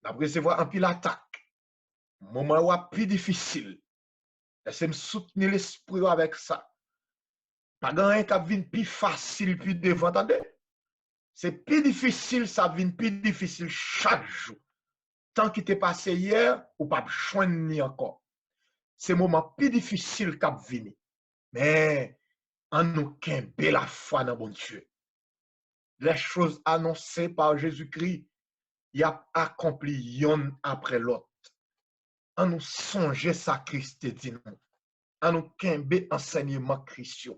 N ap resevwa anpil atak. Moman yo ap pi difisil. Lèse m soutni lespri w avèk sa. Pa gen anyen k ap vin pi fasil pi devan, tande. Se pi difisil, sa ap vin pi difisil chak jou. Tan ki te pase yè, ou p ap jwenn li ankò. Se moman pi difisil k ap vini. Men, ann nou kenbe lafwa nan Bondye. Les choses annoncées par Jésus-Christ, y ap akonpli yonn apre lòt. Ann nou sonje sa Kris te di nou. Ann nou kenbe ansèyman Kris yo.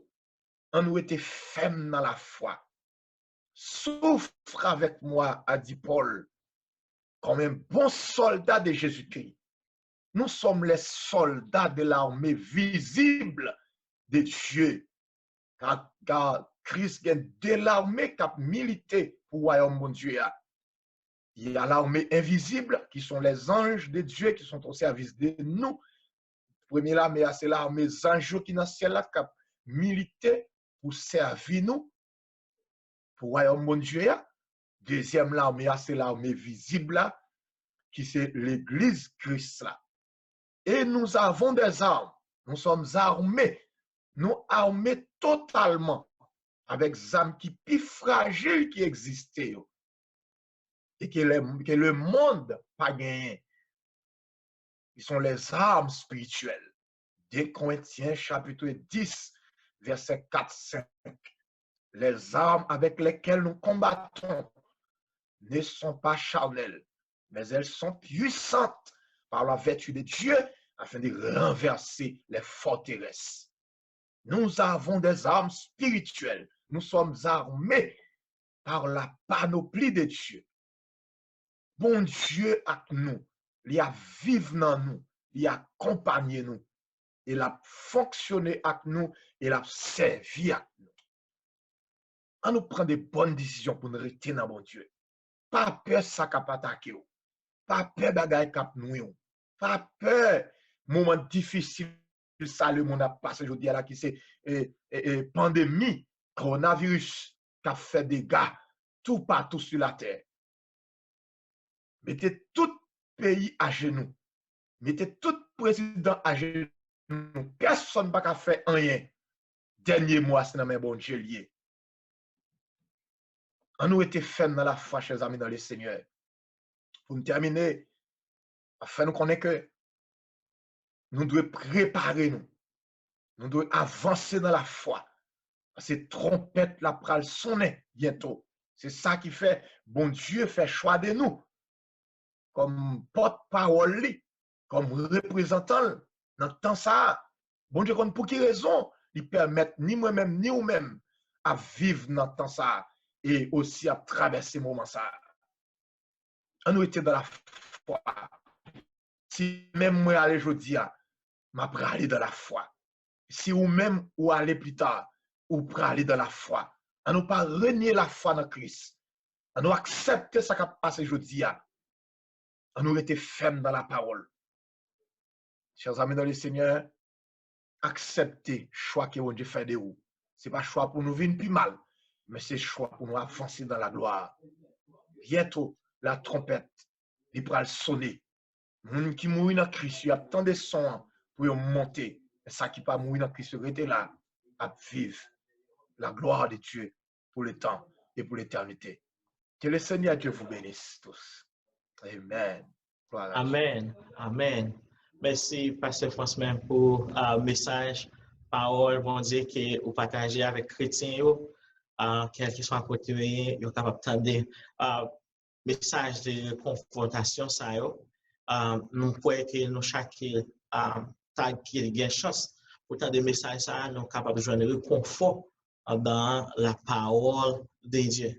Ann nou rete fèm nan lafwa. Souffre avec moi, a di Pòl, comme un bon soldat de Jésus-Christ. Nous sommes les soldats de l'armée visible de Dieu. Ka, ka Kris gen de lame k ap milite pou wayòm Bondye a. Il y a l'armée invisible, qui sont les anges de Dieu qui sont au service de nous. Premye lame a, se lame zanj yo ki nan syèl la k ap milite pou sèvi nou, pou wayòm Bondye a. Dezyèm lame a, se lame vizib la, ki se legliz Kris la. Et nous avons des armes. Nous sommes armés. Nou ame totalman avèk zam ki pi frajil ki egziste yo. E ke le, ke lemonn pa genyen. Ils sont les armes spirituelles. deux Corinthiens chapitre dix, verset quatre, cinq. Les armes avec lesquelles nous combattons ne sont pas charnelles, mais elles sont puissantes par la vertu de Dieu, afin de renverser les forteresses. Nous avons des armes spirituelles. Nous sommes armés par la panoplie de Dieu. Bondye ak nou, li ap viv nan nou, li akonpanye nou, e l ap fonksyone ak nou, e l ap sèvi ak nou. An nou pran de bòn desizyon pou n rete nan Bondye. Pa pè sa k ap atake w. Pa pè bagay k ap nwi w. Pa pè moman difisil sa lemonn ap pase jodi a la ki se, e, e, e, pandemi, kowonaviris k ap fè dega toupatou sou latè. Mete tout peyi ajenou. Mete tout prezidan ajenou. Pèsonn pa ka fè anyen. Dènye mo a se nan men Bondye l ye. An nou rete fèm nan lafwa, chè zanmi, dans le Seigneur. Pou n tèmine, m ap fè nou konnen ke nou dwe prepare nou. Nou dwe avanse nan lafwa. Paske twonpèt la pral sonnen byento. Se sa ki fè Bondye fè chwa de nou kòm pòtpawòl li, kòm reprezantan l nan tan sa a. Bondye konn pou ki rezon li pèmèt ni mwen menm, ni ou menm ap viv nan tan sa a, e osi ap travèse moman sa a. An nou rete dans la foi. Si menm mwen ale jodi a, m ap prale dans la foi. Si ou menm ou ale pita, ou prale dans la foi. An nou pa renye lafwa nan Kris. An nou aksepte sa k ap pase jodi a. An nou rete fèm dans la parole. Chè zanmi dans le Seigneur, aksepte chwa ke Bondye fè de ou. Se pa chwa pou nou vin pi mal, men se chwa pou nou avanse dans la gloire. Byento, la tronpèt, li pral sone. Moun ki mouri nan Kris yo ap tande son an pou yo monte. Men sa ki pa mouri nan Kris yo rete la, ap viv. La gloire de Dieu pour le temps et pour l'éternité. Que le Seigneur Dieu vous bénisse tous. Amen. Gloire à Dieu. Amen. Amen. Mèsi, Pastè Frans, menm pou, ah, mesaj, pawòl Bondye ke ou pataje avèk kretyen yo, ah, kèlkeswa kote yo ye, yo kapab tande, ah, mesaj de rekonfòtasyon sa yo. Ah, nou kwè ke nou chak, ah, ta ki gen chans pou tande mesaj sa a, nou kapab jwenn rekonfò andan la parole de Dieu.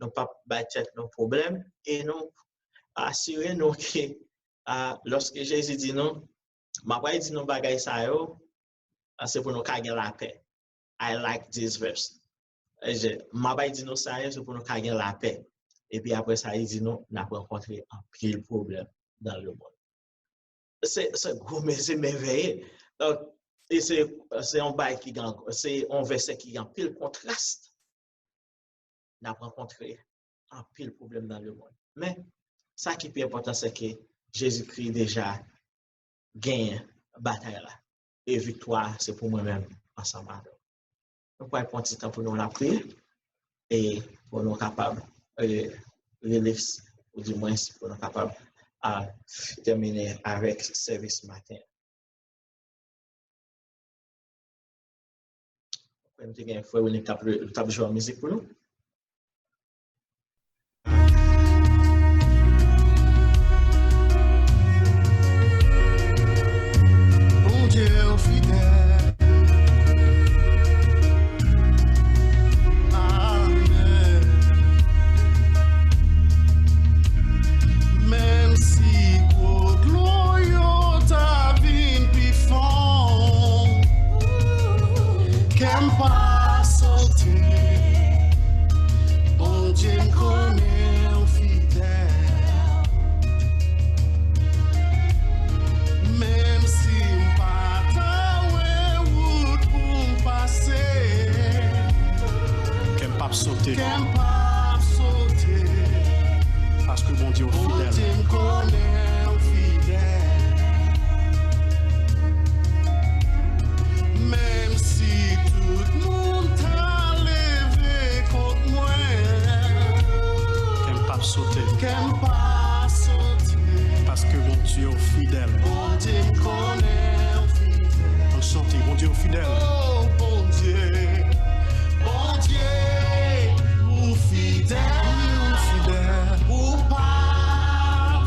Nou p ap bay tèt nou pwoblèm e nou asire nou ke, ah, lòske Jezi di nou, m ap pral di nou bagay sa yo, ah, se pou nou ka gen lapè. I like this verse. E je, m ap pral di nou sa yo, se pou nou ka gen lapè. Epi apre sa, li di nou, n ap rankontre anpil pwoblèm dans le monde. Se, se gwo mezi mèvèye. Donk, e se, se yon bay ki gen, se yon vèsè ki gen anpil kontras. N ap rankontre anpil pwoblèm dans le monde. Men, sa ki pi enpòtan, se ke Jezikri deja genyen batay la. E viktwa a, se pou mwen menm, ansanm avè w. Nou pral pran ti tan pou nou lapriyè e pou nou kapab, e, release, ou di mwens pou nou kapab, a, tèmine avèk sèvis maten an. Mwen te gen frè William k ap, k ap jwe yon mizik pou nou. Bondye w fidèl. Amèn. Menm si gwo dlo yo ta vin pi fon, kè m pa sote. Bondye, m konnen w fidèl. Menm si m pa ta wè wout pou m pase, kè m p ap sote. Kè m p ap sote. Paske Bondye w fidèl. Bondye, m konnen w fidèl. Menm si tout moun ta leve kont mwen, kè m p ap sote. Kè m p ap sote. Paske Bondye w fidèl. Bondye, m konnen w fidèl. Ann chante, Bondye w fidèl. O Bondye, Bondye, ou fidèl. Ou fidèl. Ou pa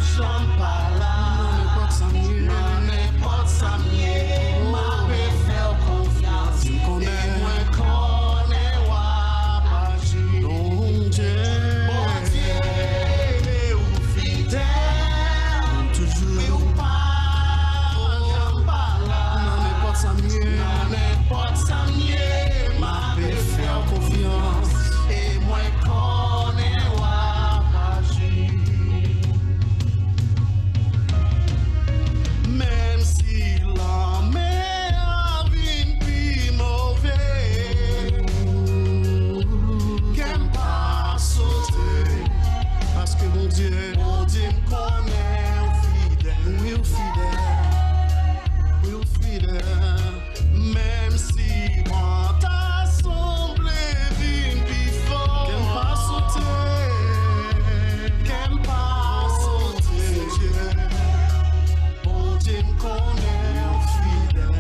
Bondye, m konnen ou fidèl. Wi, ou fidèl. Wi, ou fidèl. Menm si mwen ta sanble vin pi fò, kè m pa sote. Kè m pa sote. Bondye, m konnen ou fidèl.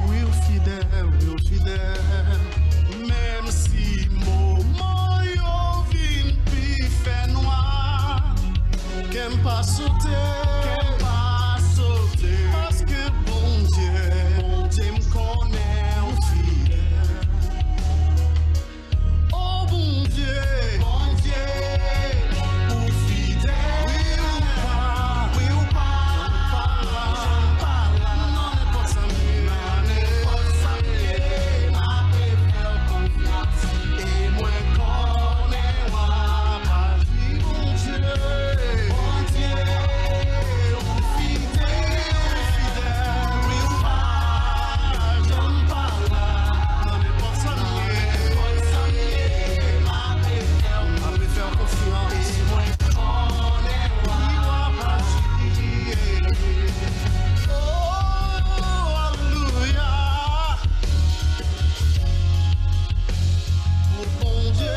Wi, ou fidèl, wi, ou fidèl. Menm si moman yo vin pi fè nwa, kè m pa sote, kè m pa sote. Paske Bondye, Bondye, m konnen ou fidèl. O Bondye, Bondye, ou fidèl. Wi, ou pa, wi, ou pa, ou pa, ou pa la. Nan nenpòt sa m ye, nan nenpòt sa m ye, m ape fè w konfyans. E mwen konnen w ap aji, Bondye. Bondye, ou fidèl, ou fidèl, wi, ou pa janm pa la. Nan nenpòt sa m ye, nenpòt sa m ye, m ape fè w, m ape fè w konfyans. E mwen konnen w ap aji. Oh, alelouya. Bondye,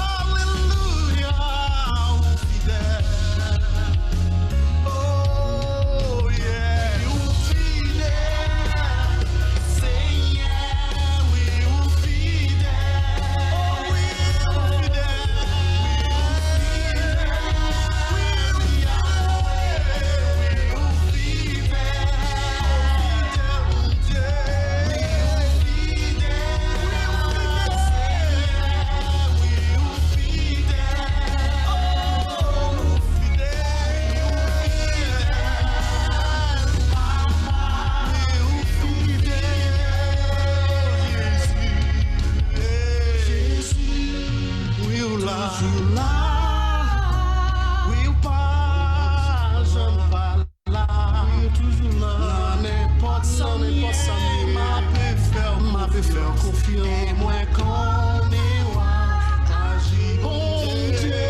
alelouya, ou fidèl. Oh, yeah. Ou fidèl, Senyè, wi, ou fidèl. Oh, wi, ou fidèl. Wi, ou fidèl. Wi, Yahweh, wi, ou fidèl. Ou fidèl, Bondye. Wi, ou fidèl. Wi, ou fidèl, Senyè. Wi, ou fidèl. Oh, ou fidèl. Ou fidèl. Papa, wi, ou fidèl. Jezi. Jezi. Wi, ou la. Toujou la. Wi, ou pa janm pa la. Wi, ou toujou la. Nan nenpòt sa, nenpòt sa m ye, m ape fè w, m ape fè w konfyans. E mwen konnen w ap aji, Bondye.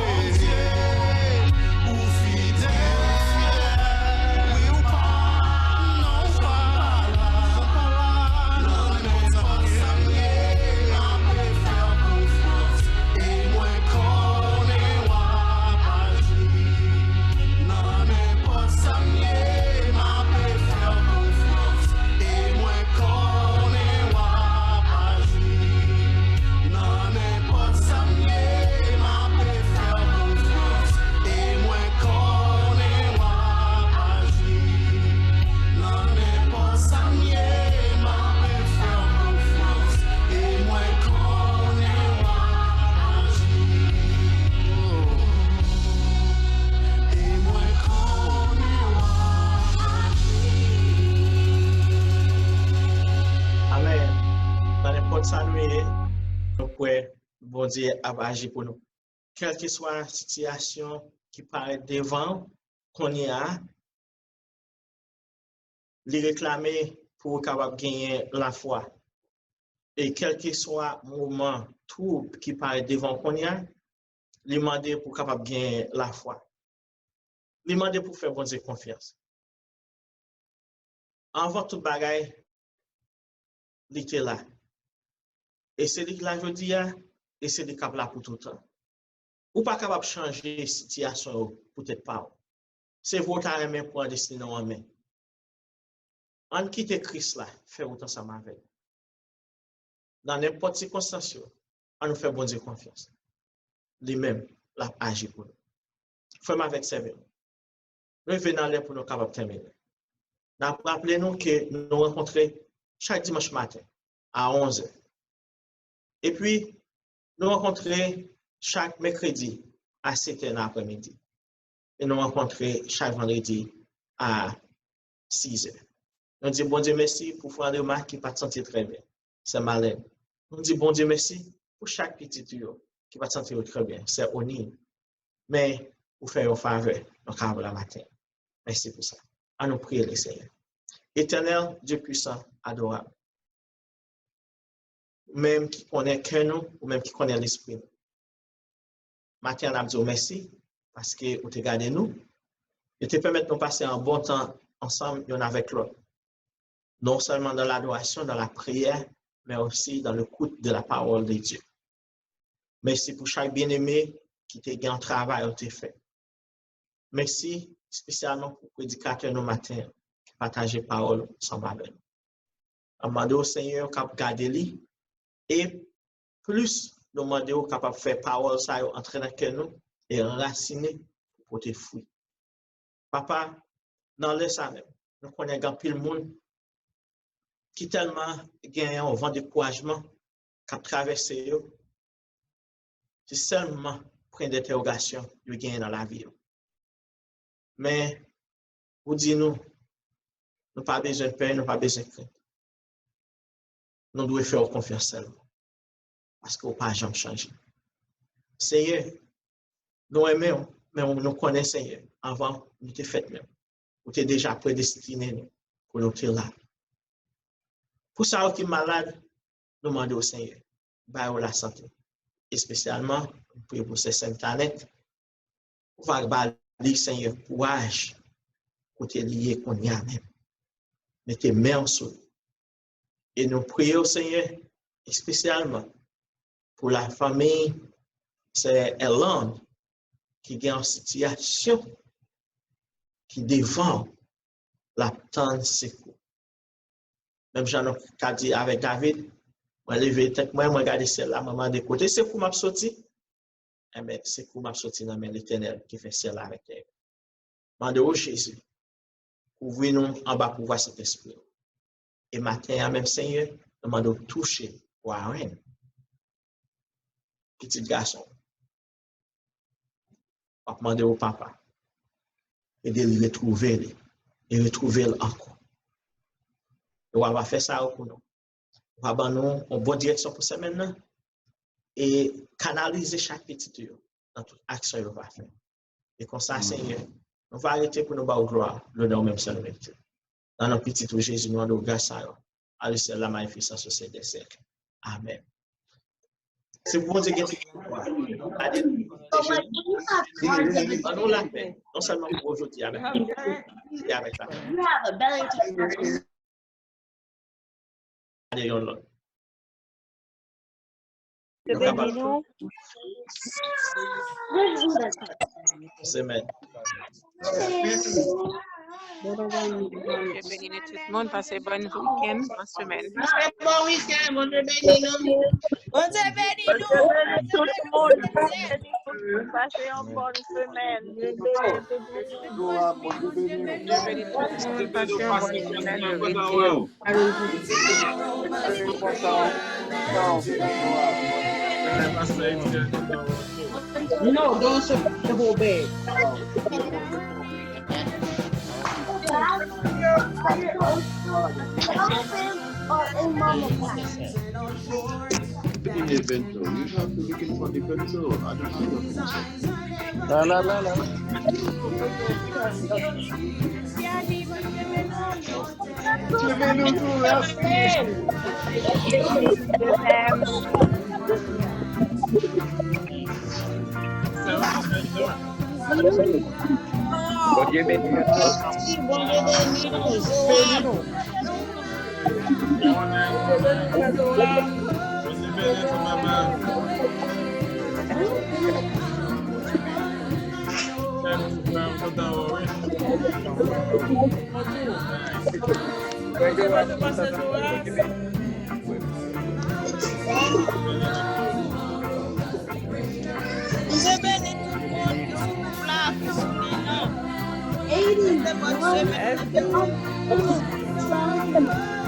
Bondye, ou fidèl. Wi, ou pa, non, ou pa la, ou pa la. Nan nenpòt sa m ye, m ape fè w konfyans. E mwen konnen w ap aji. Nan nenpòt sa m ye, m ape fè w konfyans. E mwen konnen w ap aji. Nan nenpòt sa m ye, m ape fè w konfyans. E mwen konnen w ap aji. Nan nenpòt sa m ye, m ape fè w konfyans. E mwen konnen w ap aji. E mwen konnen w ap aji. Amèn. Nan nenpòt sa nou ye, nou kwè Bondye ap aji pou nou. Kèlkeswa sitiyasyon ki parèt devan w kounye a, li reklame pou w kapab genyen lafwa. E kèlkeswa moman twoub ki parèt devan w kounye a, li mande pou w kapab genyen lafwa. Li mande pou w fè Bondye konfyans. Anvan tout bagay, li te la. E se li ki la jodi a, e se li k ap la pou toutan. Ou pa kapab chanje sitiyasyon yo pou tèt pa w. Se vre w ta renmen pran destine w an men. Ann kite Kris la fè wout ansanm avè n. Nan nenpòt sikonstans yo, ann nou fè Bondye konfyans. Li menm, l ap aji pou nou. Frè m avèk sè m yo, nou rive nan lè pou nou kapab tèmine. N ap raple nou ke nou rankontre chak dimanch maten a onz è. Epi, nou rankontre chak mèkredi a sèt è nan aprèmidi. E nou rankontre chak vandredi a sis è. Nou di Bondye mèsi pou frè André Marc ki pa t santi l trè byen, sè Malèn. Nou di Bondye mèsi pou chak pitit ou yo ki pa t santi yo trè byen, sè Oni. Men, ou fè yon favè, nou kapab la maten. Mèsi pou sa. Ann nou priye Lesenyè. Etènèl, Dye pwisan, adorab. Ou menm ki konnen kè nou, ou menm ki konnen lespri nou. Maten an, n ap di w mèsi paske ou te gade nou. Ou te pèmèt nou pase yon bon tan ansanm youn avèk lòt. Non sèlman dans l'adoration, dans la prière, mais aussi dans l'écoute de la parole de Dieu. Mèsi pou chak byeneme ki te gen yon travay ou te fè. Mèsi espesyalman pou predikatè nou maten an ki pataje pawòl ou ansanm avè nou. N ap mande w, Senyè, w kab gade li, e plis nou mande w kapab fè pawòl sa yo antre nan kè nou e anrasine pou pote fwi. Papa, nan lè sa menm, nou konnen gen anpil moun ki tèlman gen yon van dekourajman k ap travèse yo, se sèlman pwen dentèwogasyon yo genyen nan lavi yo. Men, ou di nou, nou pa bezwen pè, nou pa bezwen krent. Nou dwe fè w konfyans sèlman, paske w pa janm chanje. Seyè, nou renmen w, men nou konnen, Seyè, anvan nou te fèt menm, ou te deja predestine nou pou nou te la. Pou sa yo ki malad, nou mande w, Senyè, ba yo lasante. Espesyalman, nou priye pou sè Sent Anèt, ou va ba li, Senyè, kouraj kote li ye kounye a menm. Mete men w sou li. E nou priye w, Senyè, espesyalman pou lafanmi sè Erland ki gen yon sitiyasyon ki devan w, l ap tann sekou. Menm jan nou ka di avèk David, mwen leve tèt mwen, mwen gade syèl la, mwen mande kote sekou m ap soti? Enben, sekou m ap soti nan men Letènèl ki fè syèl la avèk tè yo. Mande w, Jezi, kouvri nou anba pouvwa Sentespri w. E maten an menm, Senyè, nou mande w touche Warren, pitit gason w. W ap mande w, Papa, ede l retwouve li, e retwouve l ankò. E w a va fè sa yo pou nou. Ou va ban nou yon bon direksyon pou semèn nan e kanalize chak pitit ou yo nan tout aksyon yo va fè. E konsa, Senyè, nou va rete pou nou ba w glwa, lonè w menm sèl merite. Nan non pitit ou Jezi, nou mande w gras sa yo. A li sèl la magnificence au siècle des siècles. Amèn. Se Bondye gen tout pouvwa. Gade, ban nou lapè. Non sèlman pou jodi a, men pou jodi a avèk sa. Gade yon lòt. Bondye beni nou. Semèn. Bondye beni nou tout moun. Pase bòn wikenn, bòn semèn. Pase bon wikenn. Bondye beni nou. Bondye beni nou. Bondye beni tout moun. Pase yon bòn semèn. Bondye beni tout moun. Pase yon bòn semèn. No, those are the whole bag. Evento. You have to look in for the evento. I don't have no evento. La, la, la, la. Bondye beni nou. Bondye beni nou. Bondye beni tout moun ki sou gwoup la, ki sou liy lan. Pase bòn semèn.